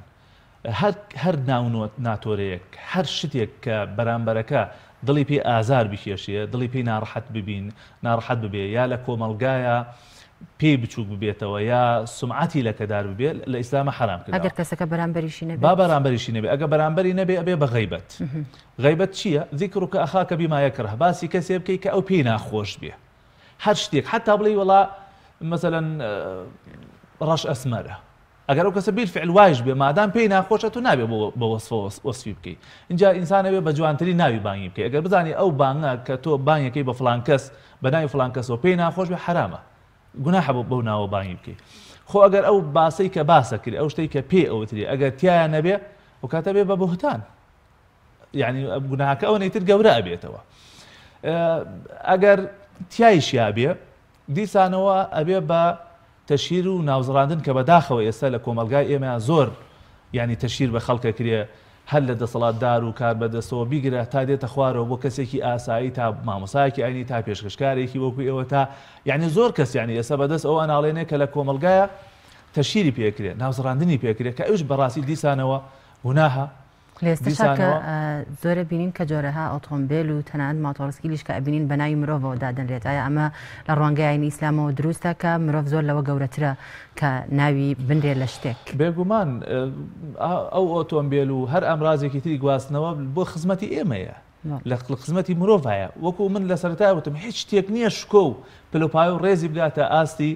هەر هەر ناو ناتۆرەیەک، هەر شتێک کە بەرامبەرەکە دڵی پێی ئازار بکێشێ، دڵی پێی ناڕەحەت ببین، ناڕەحەت ببێ یا لە کۆمەڵگایا پێی بچووک ببێتەوە یا سومعەتی لەکەدار ببێ لە ئیسلاما حەرام کراوە. ئەگەر کەسەکە بەرامبەریشی نەبێت؟ با بەرامبەریشی نەبێ، ئەگەر بەرامبەری نەبێ ئەبێ بە غەیبەت. غەیبەت چییە؟ ذکرک اخاک بما یکرە، باسی کەسێ بکەی کە ئەو پێی ناخۆش بێ. هەر شتێک حەتا بڵێی وەڵا مەسەلەن ڕەش ئەسمەرە. ئەگەر ئەو کەسە بیلفعل وایش بێ مادام پێی ناخۆشە تۆ نابێ بە وەسفە وەسفی بکەی ئینجا ئینسان ئەبێ بە جوانترین ناوی بانگی بکەی ئەگەر بزانی ئەو بانگە کە تۆ بانگەکەی بە فڵان کەس بە ناوی فڵان کەسەوە پێی ناخۆش بێ حەرامە گوناحە بۆ بەو ناوە بانگی بکەی خۆ ئەگەر ئەو باسەی کە باسە کرد ئەو شتەی کە پێی ئەوترێ ئەگەر تایە نەبێ ئەو کاتە بێ بە بوهتان یعنی گوناحەکە ئەوەنەی تر گەورە ئەبێتەوە ئەگەر تایشیا بێ دیسانەوە ئەبێ بە تەشهیر و ناوزڕاندن کە بەداخەوە ئێستا لە کۆمەڵگای ئێمەیا زۆر یانی تەشهیر بە خەڵک ئەکرێ هەر لە دەسەڵاتدار و کاربەدەستەوە بیگرە تا دێتە خوارەوە بۆ کەسێکی ئاسایی تا مامۆسایەکی ئاینی تا پێشکەشکارێکی وەکو ئێوە تا یانی زۆر کەس یانی ئێستا بەدەست ئەوە ئەناڵێنێ کە لە کۆمەڵگایا تەشهیری پێ ئەکرێ ناوزڕاندنی پێ ئەکرێ کە ئەویش بەڕاستی دیسانەوە گوناهە لە ئێستەشا کە زۆرە بینین کە جۆرەها ئۆتۆمبێل و تەنانەت ماتۆڕسکیلیش کە ئەبینین بە ناوی مرۆڤەوە دادەنرێت ئایا ئەمە لە ڕوانگەی ئاینی ئیسلامەوە دروستە کە مرۆڤ زۆر لەوە گەورەترە کە ناوی بنرێت لە شتێک؟ بێگومان ئەو ئۆتۆمبێل و هەر ئامرازێکی تری گواستنەوە بۆ خزمەتی ئێمەیە لە خزمەتی مرۆڤایە وەکو من لە سەرەتای وتم هیچ شتێک نییە شکۆ و پلەپایە و ڕێزی بگاتە ئاستی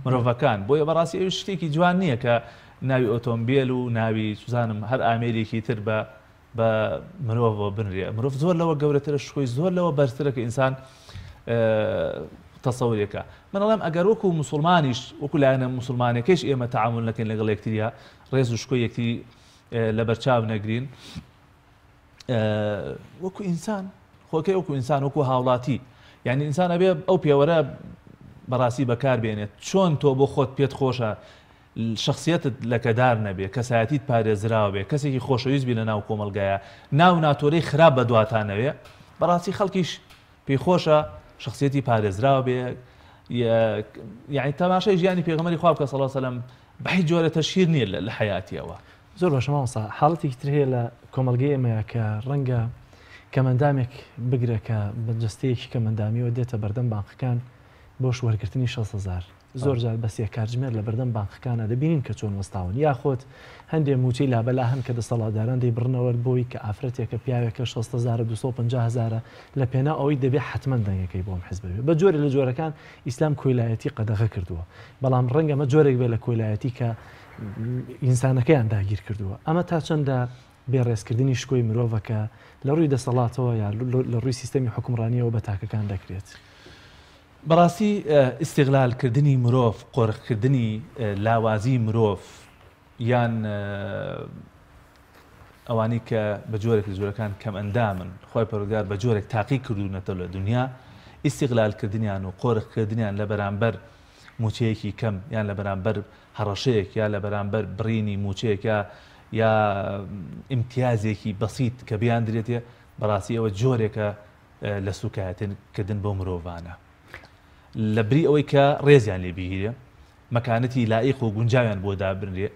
مرۆڤەکان بۆیە بەڕاستی ئەویش شتێکی جوان نییە کە ناوی ئۆتۆمبێل و ناوی چزانم هەر ئامێرێکی تر بە بە مرۆڤەوە بنرێ مرۆڤ زۆر لەوە گەورەترە شکۆی زۆر لەوە بەرزترە کە ئینسان تەسەورێکە من ئەڵێم ئەگەر وەکو مسلمانیش وەکو لایەنە مسلمانەکەیش ئێمە تەعامول نەکەین لەگەڵ یەکتریا ڕێز و شکۆی یەکتری لەبەرچاو نەگرین وەکو ئینسان خۆکەی وەکو ئینسان وەکو هاوڵاتی یعنی ئینسان ئەبێ ئەو پێوەرە بەڕاستی بەکار بێنێت چۆن تۆ بۆ خۆت پێت خۆشە شخصیتت لەکەدار نەبێ کەسایەتیت پارێزراوە بێ کەسێکی خۆشەویست بی لە ناو کۆمەڵگایە ناو ناتۆرەی خراپ بە دواتانەوێ بەڕاستی خەڵکیش پێی خۆشە شخصیەتی پارێزراوە بێ یعنی تەماشای ژیانی پێغەمبەری خوا بکە صلی الله علیه وسلم بە هیچ جۆرە تەشهیر نییە لە حیاتیەوە زۆر باشە مامۆستا حاڵەتێکی تر هەیە لە کۆمەڵگەی ئێمەیە کە ڕەنگە کەمەندامێک بگرە کە بە جەستەیەکی کەمەندامیەوە دێتە بەردەم بانقەکان بۆش وەرگرتنی 6 هەزار زۆر جار بە سێ کاتژمێر لە بەردەم بانقەکانە دەبینین کە چۆن وەستاون یاخود هەندێ موچەی لابەلا هەن کە دەسەڵاتداران دەیبڕنەوە بۆی کە ئافرەتێکە پیاوێکە 6 هەزارە 250 هەزارە لە پێناو ئەوەی دەبێ حەتمەن دەنگەکەی بۆ ئەم حزبە بێ بە جۆرێ لە جۆرەکان ئیسلام کۆیلایەتی قەدەغە کردووە بەڵام ڕەنگە ئەمە جۆرێک بێ لە کۆیلایەتی کە ئینسانەکەیان داگیر کردووە ئەمە تا چەندە بێڕێزکردنی شکۆی مرۆڤە کە لە ڕووی دەسەڵاتەوە یا لە ڕووی سیستەمی حوکمڕانیەوە بە تاکەکان دەکرێت؟ بەڕاستی ئیستیغلال کردنی مرۆڤ، قۆرخکردنی لاوازی مرۆڤ یان ئەوانەی کە بە جۆرێک لە جۆرەکان کەمئەندامن، خوای پەروەردگار بە جۆرێک تاقی کردوونەتەوە لە دونیا، ئیستیغلال کردنیان و قۆرخکردنیان لە بەرامبەر مووچەیەکی کەم یان لە بەرامبەر هەڕەشەیەک یا لە بەرامبەر بڕینی مووچەیەک یا یا ئیمتیازێکی بەسیت کە بیاندرێتێ بەڕاستی ئەوە جۆرێکە لە سوکایەتی کردن بەو مرۆڤانە لە بری ئەوەی کە ڕێزیان لێ بگیرێ. مەکانەتی لائیق و گونجاویان بۆ دابنرێ،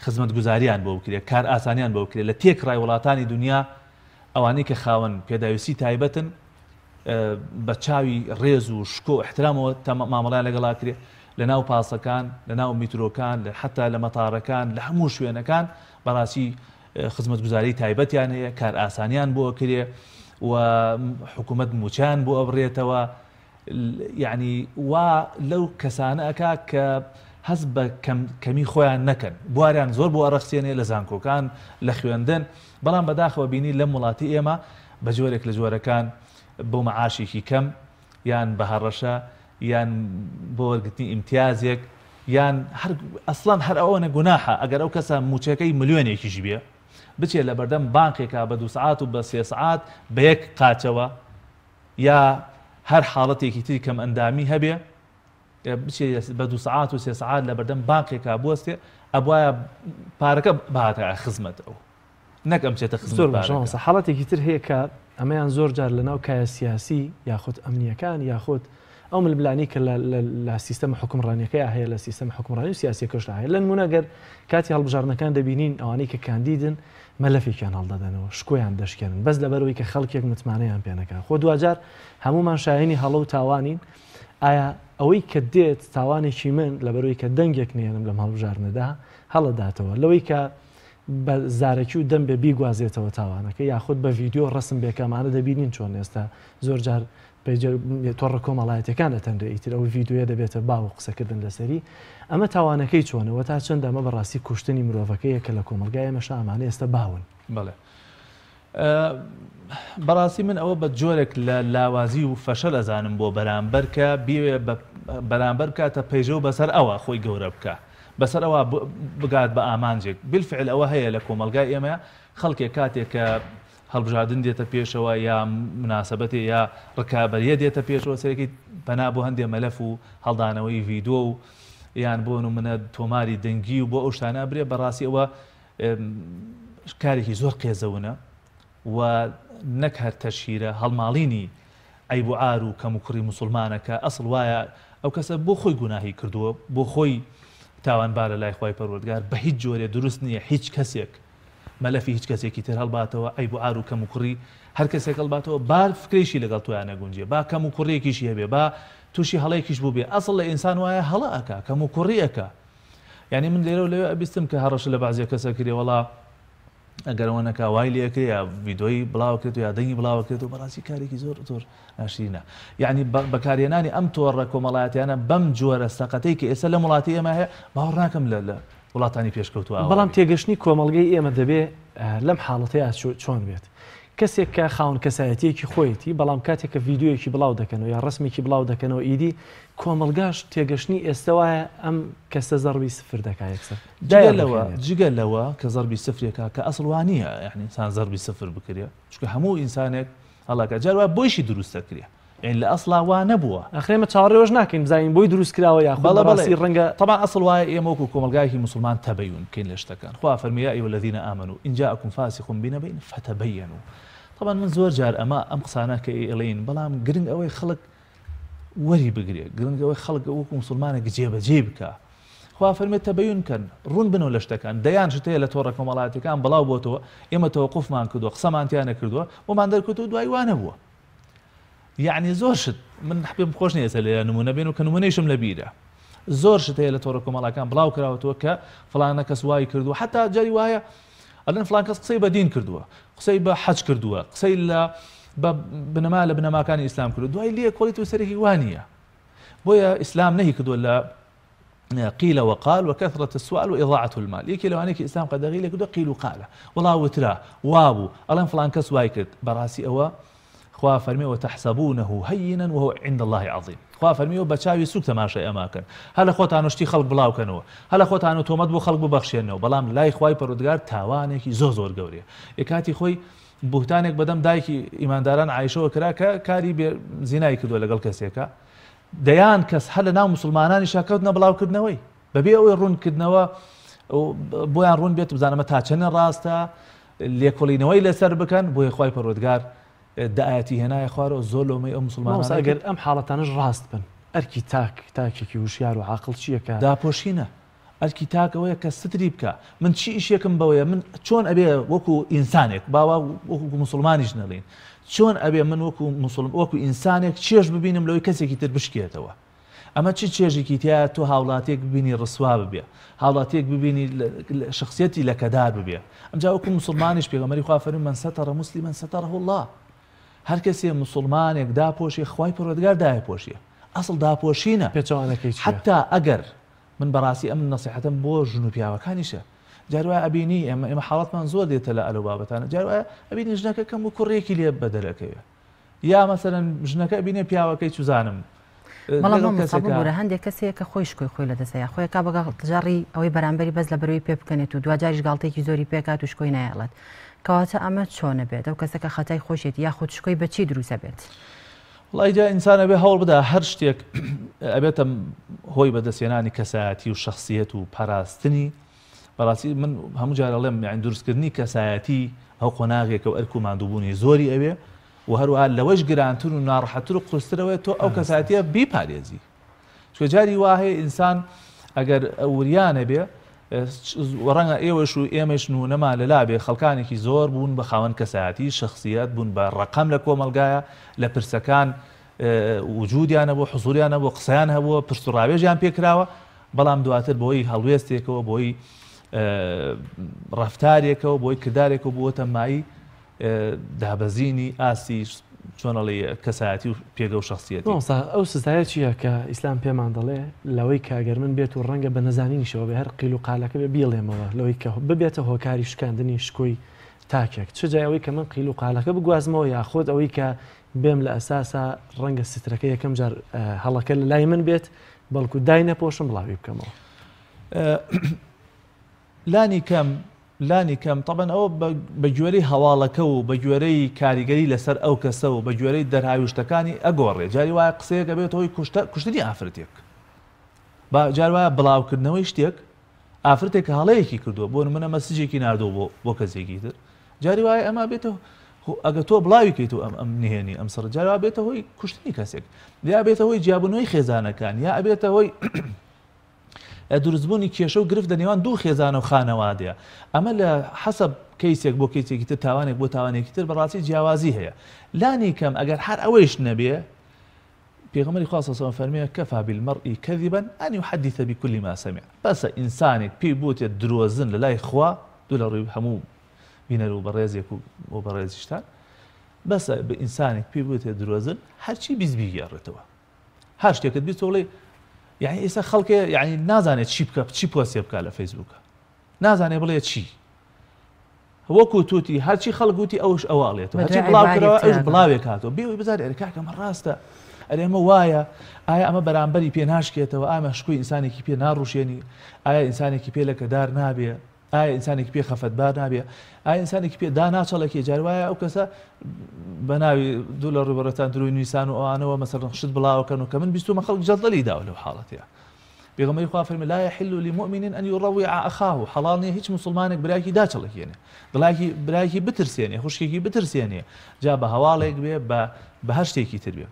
خزمەتگوزاریان بۆ بکرێ، کارئاسانیان بۆ بکرێ، لە تێکڕای وڵاتانی دونیا ئەوانەی کە خاوەن پێداویستی تایبەتن بە چاوی ڕێز و شکۆ و ئیحترامەوە مامەڵەیان لەگەڵا کرێ، لە ناو پاسەکان، لە ناو میترۆکان، حەتا لە مەتارەکان، لە هەموو شوێنەکان بەڕاستی خزمەتگوزاری تایبەتیان هەیە، کارئاسانیان بۆ ئەکرێ و حکوومەت مووچەیان بۆ ئەبڕێتەوە. یەعنی وا لەو کەسانە ئەکا کە هەست بە کەم کەمی خۆیان نەکەن بواریان زۆر بۆ ئەڕەخسێنێ لە زانکۆکان لە خوێندن بەڵام بەداخەوە بینی لەم وڵاتی ئێمە بە جۆرێک لە جۆرەکان بۆ مەعاشێکی کەم یان بە هەڕەشە یان بۆ وەرگرتنی ئیمتیازێک یان هەر ئەسڵەن هەر ئەوەنە گوناحە ئەگەر ئەو کەسە موچەکەی ملیۆنێکیش بێ بچێ لە بەردەم بانقێکا بە دوو سەعات و بە سێ سەعات بە یەک قاچەوە یا هەر حاڵەتێکی تری کەمئەندامی هەبێ بچێ بە دوو سەعات و سێ سەعات لە بەردەم بانقێکا بوەستێ ئەبوایە پارەکە بهاتایە خزمەت ئەو نەک ئەم بچێتە خزمەت زۆر باشە پارەکە. مامۆستا حاڵەتێکی تر هەیە کە ئەمەیان زۆر جار لەناو کایە سیاسی یاخود ئەمنییەکان یاخود ئەو ململانێی کە لە لە لە سیستەمە حوکمڕانیەکەیا هەیە لە سیستەمە حوکمڕانی و سیاسیەکەشدا هەیە لە نمونە گەر کاتی هەڵبژاردنەکان دەبینین ئەوانەی کە کاندیدن مەلەفێکیان هەڵدەدەنەوە شکۆیان دەشکێنن بەس لەبەرئەوەی کە خەڵکێک متمانەیان پێ نەکا خۆ دواجار هەموومان شایەنی هەڵە و تاوانین ئایا ئەوەی کە دێت تاوانێکی من لەبەرئەوەی کە دەنگێک نێنم لەم هەڵبژاردنەدا هەڵەداتەوە لەوەی کە بە زارەکی و دەم بێ بیگوازێتەوە تاوانەکە یاخود بە ڤیدیۆ ڕەسم بێ کە ئەمانە دەبینین چۆن ئێستا زۆر جار پەیجە تۆڕە کۆمەڵایەتیەکان ئەتەنرێ ئیتر ئەو ڤیدیۆیە دەبێتە باو و قسەکردن لەسەری ئەمە تاوانەکەی چۆنە وە تا چەند ئەمە بەڕاستی کوشتنی مرۆڤەکەیە کە لە کۆمەڵگای ئێمەشا ئەمانە ئێستا باون. بەڵێ بەڕاستی من ئەوە بە جۆرێک لە لاوازی و فەشەل ئەزانم بۆ بەرامبەر کە بیەوێ بە بەرامبەر بکاتە پەیژە و بەسەر ئەوە خۆی گەورە بکا بەسەر ئەوە بگات بە ئامانجێک بالفعل ئەوە هەیە لە کۆمەڵگای ئێمە خەڵکێک کاتێک کە هەڵبژاردن دێتە پێشەوە یا موناسەبەتێ یا ڕکابەریە دێتە پێشەوە سەرەکی پەنا بۆ هەندێ مەلەف و هەڵدانەوەی ڤیدۆ و یان بۆ نمونە تۆماری دەنگی و بۆ ئەو شتانە ئەبرێ بەڕاستی ئەوە کارێکی زۆر قێزەونە و نەک هەر تەشهیرە هەڵماڵینی عەیب و عار و کەموکوڕی موسڵمانە کە ئەسڵ وایە ئەو کەسە بۆ خۆی گوناهی کردووە بۆ خۆی تاوانبارە لای خوای پەروەردگار بە هیچ جۆرێ دروست نییە هیچ کەسێک مەلەفی هیچ کەسێکی تر هەڵباتەوە عەیب و عار و کەموکوڕی هەر کەسێک هەڵباتەوە با فکرەیشی لەگەڵ تۆیا نەگونجێ با کەموکوڕیەکیشی هەبێ با تووشی هەڵەیەکیش بووبێ ئەسڵ لە ئینسان وایە هەڵە ئەکا کەموکوڕی ئەکا یانی من لێرە و لەوێ ئەبیستم کە هەڕەشە لە بەعزێ کەس ئەکرێ وەڵا ئەگەر ئەوە نەکا وای لێ ئەکرێ یا ڤیدۆی بڵاو ئەکرێت و یا دەنگی بڵاو ئەکرێت و بەڕاستی کارێکی زۆر زۆر ناشرینە یعنی بەکارهێنانی ئەم تۆڕە کۆمەڵایەتیانە بەم جۆرە سەقەتەی کە ئێستا لەم وڵاتی ئێمە هەیە باوەڕ ناکەم لە لە وڵاتانی پێشکەوتوو ئاوا بەڵام بێ. تێگەشتنی کۆمەڵگەی ئێمە دەبێ لەم حاڵەتەیا چۆن بێت؟ کەسێک کە خاوەن کەسایەتییەکی خۆیەتی، بەڵام کاتێک کە ڤیدیۆیەکی بڵاو دەکەنەوە یا ڕەسمێکی بڵاو دەکەنەوە ئیدی کۆمەڵگاش تێگەشتنی ئێستە وایە ئەم کەسە زەڕبی سفر دەکا یەکسەر جگە لەوە دایەڕوخێنێت. جگە لەوە کە زەڕبی سفرێکا کە ئەسڵ وا نییە یانی ئینسان زەڕبی سفر بکرێ چونکە هەموو ئینسانێک هەڵەکە جار وایە بۆیشی دروست دەکرێ یانی لە ئەسڵا وا نەبووە. ئاخر ئێمە چاوەڕێ ئەوەش ناکەین بزانین بۆی دروست کراوە یاخود بەڵێ بەڵێ بەڕاستی ڕەنگە. تەبعەن ئەسڵ وایە ئێمە وەکو کۆمەڵگایەکی موسڵمان تەبەیون بکەین لە شتەکان خوا فەرمی یا ایها الذین آمنوا ان جاءکم فاسق بنبأ فتبینوا تەبعەن من زۆر جار ئەمە ئەم قسانە کە ئەیڵێین بەڵام گرنگ ئەوەی خەڵک وەری بگرێ گرنگ ئەوەی خەڵک وەکو موسڵمانێک جێبەجێی بکا خوا فەرمێ تەبەیون کەن ڕوون بنەوە لە شتەکان دەیان شت هەیە لە تۆڕە کۆمەڵایەتیەکان بڵاو بۆتەوە ئێمە تەوەقوفمان کردووە قسەمان تیا نەکردووە بۆمان دەرکەوتووە دوای وا نەبووە یەعنی زۆر شت من پێم خۆش نییە ئێستا لێرە نموونە بێن و کە نموونەیشم لە بیرە زۆر شت هەیە لە تۆڕە کۆمەڵەکان بڵاو کراوەتەوە کە فڵانە کەس وای کردووە حتا جاری وایە ئەڵێن فڵان کەس قسەی بە دین کردووە قسەی بە حەج کردووە قسەی لە بە بنەما لە بنەماکانی ئیسلام کردووە دوای لێ کۆڵیت و سەرێکی وا نییە بۆیە ئیسلام نەهی کردووە لە قیل وقال وکثرة السوال وإضاعة المال یەکێ لەوانەیە کە ئیسلام قەدەغەی لێ کردووە قیل و قالە وەڵا وترا وابوو ئەڵێن فڵان کەس وای کرد بەڕاستی ئەوە خوا فەرمی وتحسبونه هینا وهو عند الله عظیم خوا فەرمی بە چاوی سوک تەماشای ئەماکەن هەر لە خۆتان شتی خەڵک بڵاو کەنەوە هەر لە خۆتان و تۆمەت بۆ خەڵک ببەخشێنەوە بەڵام لای خوای پەروەردگار تاوانێکی زۆر زۆر گەورەیە یە کاتی خۆی بوهتانێک بەدەم دایکی ئیمانداران عایشەوە کرا کە کاری بێ زینای کردووە لەگەڵ کەسێکە دەیان کەس هەر لە ناو موسڵمانانیشا کەوتنە بڵاوکردنەوەی بەبێ ئەوەی ڕوونکردنەوە بۆیان ڕوون بێت بزانە ئەمە تا چەندە ڕاستە لێکۆڵینەوەی لەسەر بکەن بۆیە خوای پەروەردگار دە ئایەتی هێنایە خوارەوە زۆر لۆمەی ئەو مامۆستا موسڵمانانەی ئەگەر کرد. ئەم حاڵەتانەش ڕاست بن. ئەرکی تاک، تاکێکی هوشیار و عاقڵ چییە کە. داپۆشینە. ئەرکی تاک ئەوەیە کە ستری بکا. من چی ئیشێکم بەوەیە؟ من چۆن ئەبێ وەکو ئینسانێک، با وا وەکو موسڵمانیش نەڵێین، چۆن ئەبێ من وەکو موسڵ، وەکو ئینسانێک چێژ ببینم لەوەی کەسێکی تر بشکێتەوە؟ ئەمە چ چێژێکی تیایە تۆ هاوڵاتیەک ببینی ڕسوا ببێ، هاوڵاتیەک ببینی شەخسیەتی لەکەدار ببێ. ئەمجا وەکو موسڵمانیش پێغەمبەری خوا فەرمووی من ستر مسلما ستره اللە. هەر کەسێ موسڵمانێک داپۆشێ خوای پەروەردگار دایەپۆشێ. ئەسڵ داپۆشینە. پێچەوانەکەی چیە؟ حەتا ئەگەر من بەڕاستی ئەم نەسیحەتەم بۆ ژن و پیاوەکانیشە جار وایە ئەبینی ئێمە ئێمە حاڵەتمان زۆر دێتە لە ئەلەو بابەتانە جار وایە ئەبینی ژنەکە کەم و کوڕێکی لێ بەدەرەکەوێ یا مەسەلەن ژنەکە ئەبینێ پیاوەکەی چوزانم بەڵام مامۆستا ببورە هەندێک کەس هەیە کە خۆی شکۆی خۆی لەدەست ئەیا خۆی ئەکا بە گاڵتەجاڕی ئەوەی بەرامبەری بەس لەبەرەوەی پێ بکەنێت و دواجاریش گاڵتەیەکی زۆری پێکات و شکۆی نایەڵێت کەواتە ئەمە چۆنە بێت ئەو کەسە کە خەتای خۆشیەتی یاخود شکۆی بە چی دروست ئەبێت؟ وەڵای جا ئینسان ئەبێ هەوڵ بدا هەر شتێک ئەبێتە هۆی بەدەستهێنانی کەسایەتی و شەخسیەت و پاراستنی بەڕاستی من هەموو جار ئەڵێم یانی دروستکردنی کەسایەتی ئەو قۆناغێکە و ئەرک و ماندووبوونی زۆری ئەوێ و هەروەها لەوەش گرانتر و ناڕەحەتتر و قورسترەوەیە تۆ ئەو کەسایەتیە بیپارێزی چونکە جاری وا هەیە ئینسان ئەگەر وریا نەبێ ڕەنگە ئێوەش و ئێمەش نمونەمان لەلا بێ خەڵکانێکی زۆر بوون بە خاوەن کەسایەتی شخصیت بوون بە ڕقم لە کۆمەلگایە لە پرسەکان وجودیان هەبوو حزوریان هەبوو قسەیان هەبووە پرس و ڕاوێژیان پێکراوە بەڵام دواتر بۆی هەڵوێستێکەوە بۆی ڕفتارێکەوە بۆی کردارێکەوە بووەتە مای دابەزینی ئاستی چۆن ئەڵێی کەسایەتی و پێگە و شەخسیەتی. مامۆستا ئەو سزایە چییە کە ئیسلام پێمان دەڵێ لەوەی کە گەر من بێت و ڕەنگە بە نەزانینیشەوە بێ هەر قیل و قالەکە بێ بیڵێمەوە لەوەی کە ببێتە هۆکاری شکاندنی شکۆی تاکێک چ جای ئەوەی کە من قیل و قالەکە بگوازمەوە یاخود ئەوەی کە بێم لە ئەساسا ڕەنگە سترەکە یەکەم جار هەڵەکە لە لای من بێت بەڵکو داینەپۆشم بڵاوی بکەمەوە. لانی کەم لانی کەم تەبەن ئەوە بە گوێرەی هەواڵەکە و بە گوێرەی کاریگەری لەسەر ئەو کەسە و بە گوێرەی دەرهاویشتەکانی ئەگۆڕێ جاری وایە قسەیەک ئەبێتە هۆی کوشتە کوشتنی ئافرەتێک با جار وایە بڵاوکردنەوەی شتێک ئافرەتێک کە هەڵەیەکی کردووە بۆ نمونە مەسجێکی ناردووە بۆ بۆ کەسێکی تر جاری وایە ئەمە بێتە ئەگە تۆ بڵاوی کەیت و ئەم ئەم نهێنی ئەم سڕ جاری وا بێتە هۆی کوشتنی کەسێک یا بێتە هۆی جیابوونەوەی خێزانەکان یا ئەبێتە هۆی دروستبوونی کێشە و گرفت لە نێوان دوو خێزانە و خانەوادەیە. ئەمە لە حەسەب کەیسێک بۆ کەیسێکی تر، تاوانێک بۆ تاوانێکی تر بەڕاستی جیاوازی هەیە. لانی کەم ئەگەر هەر ئەوەیش نەبێ، پێغەمبەری خوا صلی اللە علیه و سلم فەرمووی، کفی بالمرء کذبا ان یحدث بکل ما سمع. بەسە ئینسانێک پێی بوتێت درۆزن لە لای خوا، دوو لە ڕووی هەموو بینەر و بەڕێزێک و بەڕێزیشتان، بەسە بە ئینسانێک پێی بوتێت درۆزن هەرچی 20 بیگێڕێتەوە. هەر شتێکت 20 بڵێ یعنی ئێستا خەڵکێ یعنی نازانێت چی بکە چی پۆستێ بکە لە فەیسبووکە نازانێ بڵێ چی وەکو توتی هەرچی خەڵک وتی ئەوش ئەوە ئەڵێتەوە هەرچی بڵاو کراوە ئەوش بڵاوێک هاتەوە بێ ئەوەی بزانێ ئەرێ کاکە ئەمە ڕاستە ئەرێ ئەمە وایە ئایا ئەمە بەرامبەری پێ ناشکێتەوە ئایا شکۆی ئینسانێکی پێ ناڕوشێنی ئایا ئینسانێکی پێ لەکەدار نابێ ئایا ئینسانێکی پێ خەفەتبار نابێ؟ ئایا ئینسانێکی پێ داناچەڵەکێ؟ جار وایە ئەو کەسە بە ناوی دوو لە ڕووبەڕێتان دروی نویسان و ئەوانەوە مەسەلەن شت بڵاوەکەن و کە من بیستومە خەڵک جەڵدەلی داوە لەو حاڵەتەیە. پێغەمبەری خوا فەرمی لا يحل لمؤمن أن يروع أخاه حەڵاڵ نییە هیچ مسلمانێک برایەکی داچەڵەکێنێ دڵایەکی برایەکی بترسێنێ خوشکێکی بترسێنێ جا بە هەواڵێک بێ بە بە هەر شتێکی تر بێ.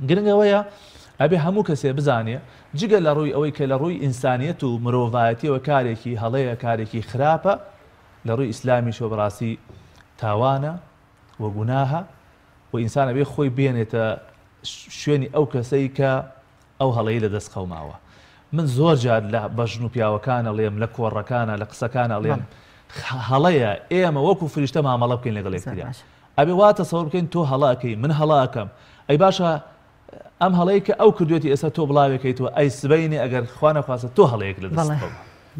گرنگ ئەوەیە ئەبێ هەموو کەسێ بزانێ جگە لە ڕووی ئەوەی کە لە ڕووی ئینسانیەت و مرۆڤایەتیەوە کارێکی هەڵەیە کارێکی خراپە لە ڕووی ئیسلامیشەوە بەڕاستی تاوانە و گوناهە و ئینسان ئەبێ خۆی بێنێتە شوێنی ئەو کەسەی کە ئەو هەڵەی لە دەست قەوماوە من زۆر جار لە بە ژن و پیاوەکان ئەڵێم لە کۆڕەکانە لە قسەکان ئەڵێم هەڵەیە ئێمە وەکو فریشتە مامەڵە بکەین لەگەڵ یەکتریا ئەبێ وا تەسەور بکەین تۆ هەڵە ئەکەی من هەڵە ئەکەم ئەی باشە ئەم هەڵەی کە ئەو کردوێتی ئێستا تۆ بڵاوێکەیتەوە ئەی سبەینێ ئەگەر خوا نەخواستە تۆ هەڵەیەک لە دەست بەڵێ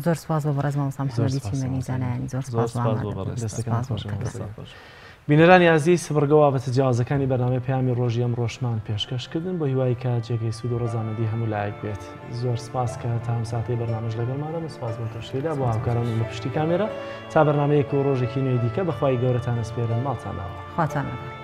زۆر سپاس بۆ بەڕێز مامۆستا محمدی چیمەنی زانایانی زۆر سپاس بۆ بەڕێز دەستەکان خۆش بینەرانی ئازیز بڕگە بابەتە جیاوازەکانی بەرنامەی پەیامی ڕۆژی ئەمڕۆشمان پێشکەش کردن بۆ هیوای کە جێگەی سوود و ڕەزامەندی هەموو لایەک بێت زۆر سپاس کە تا ئەم ساتەی بەرنامەش لەگەڵمانە و سپاس بۆ تۆش شەیدا بۆ هاوکارانم لە پشتی کامێرا تا بەرنامەیەک و ڕۆژێکی نوێی دیکە بەخوای گەورەتان ئەسپێرم ماڵتان ئاوا. خواتان لەگەڵ.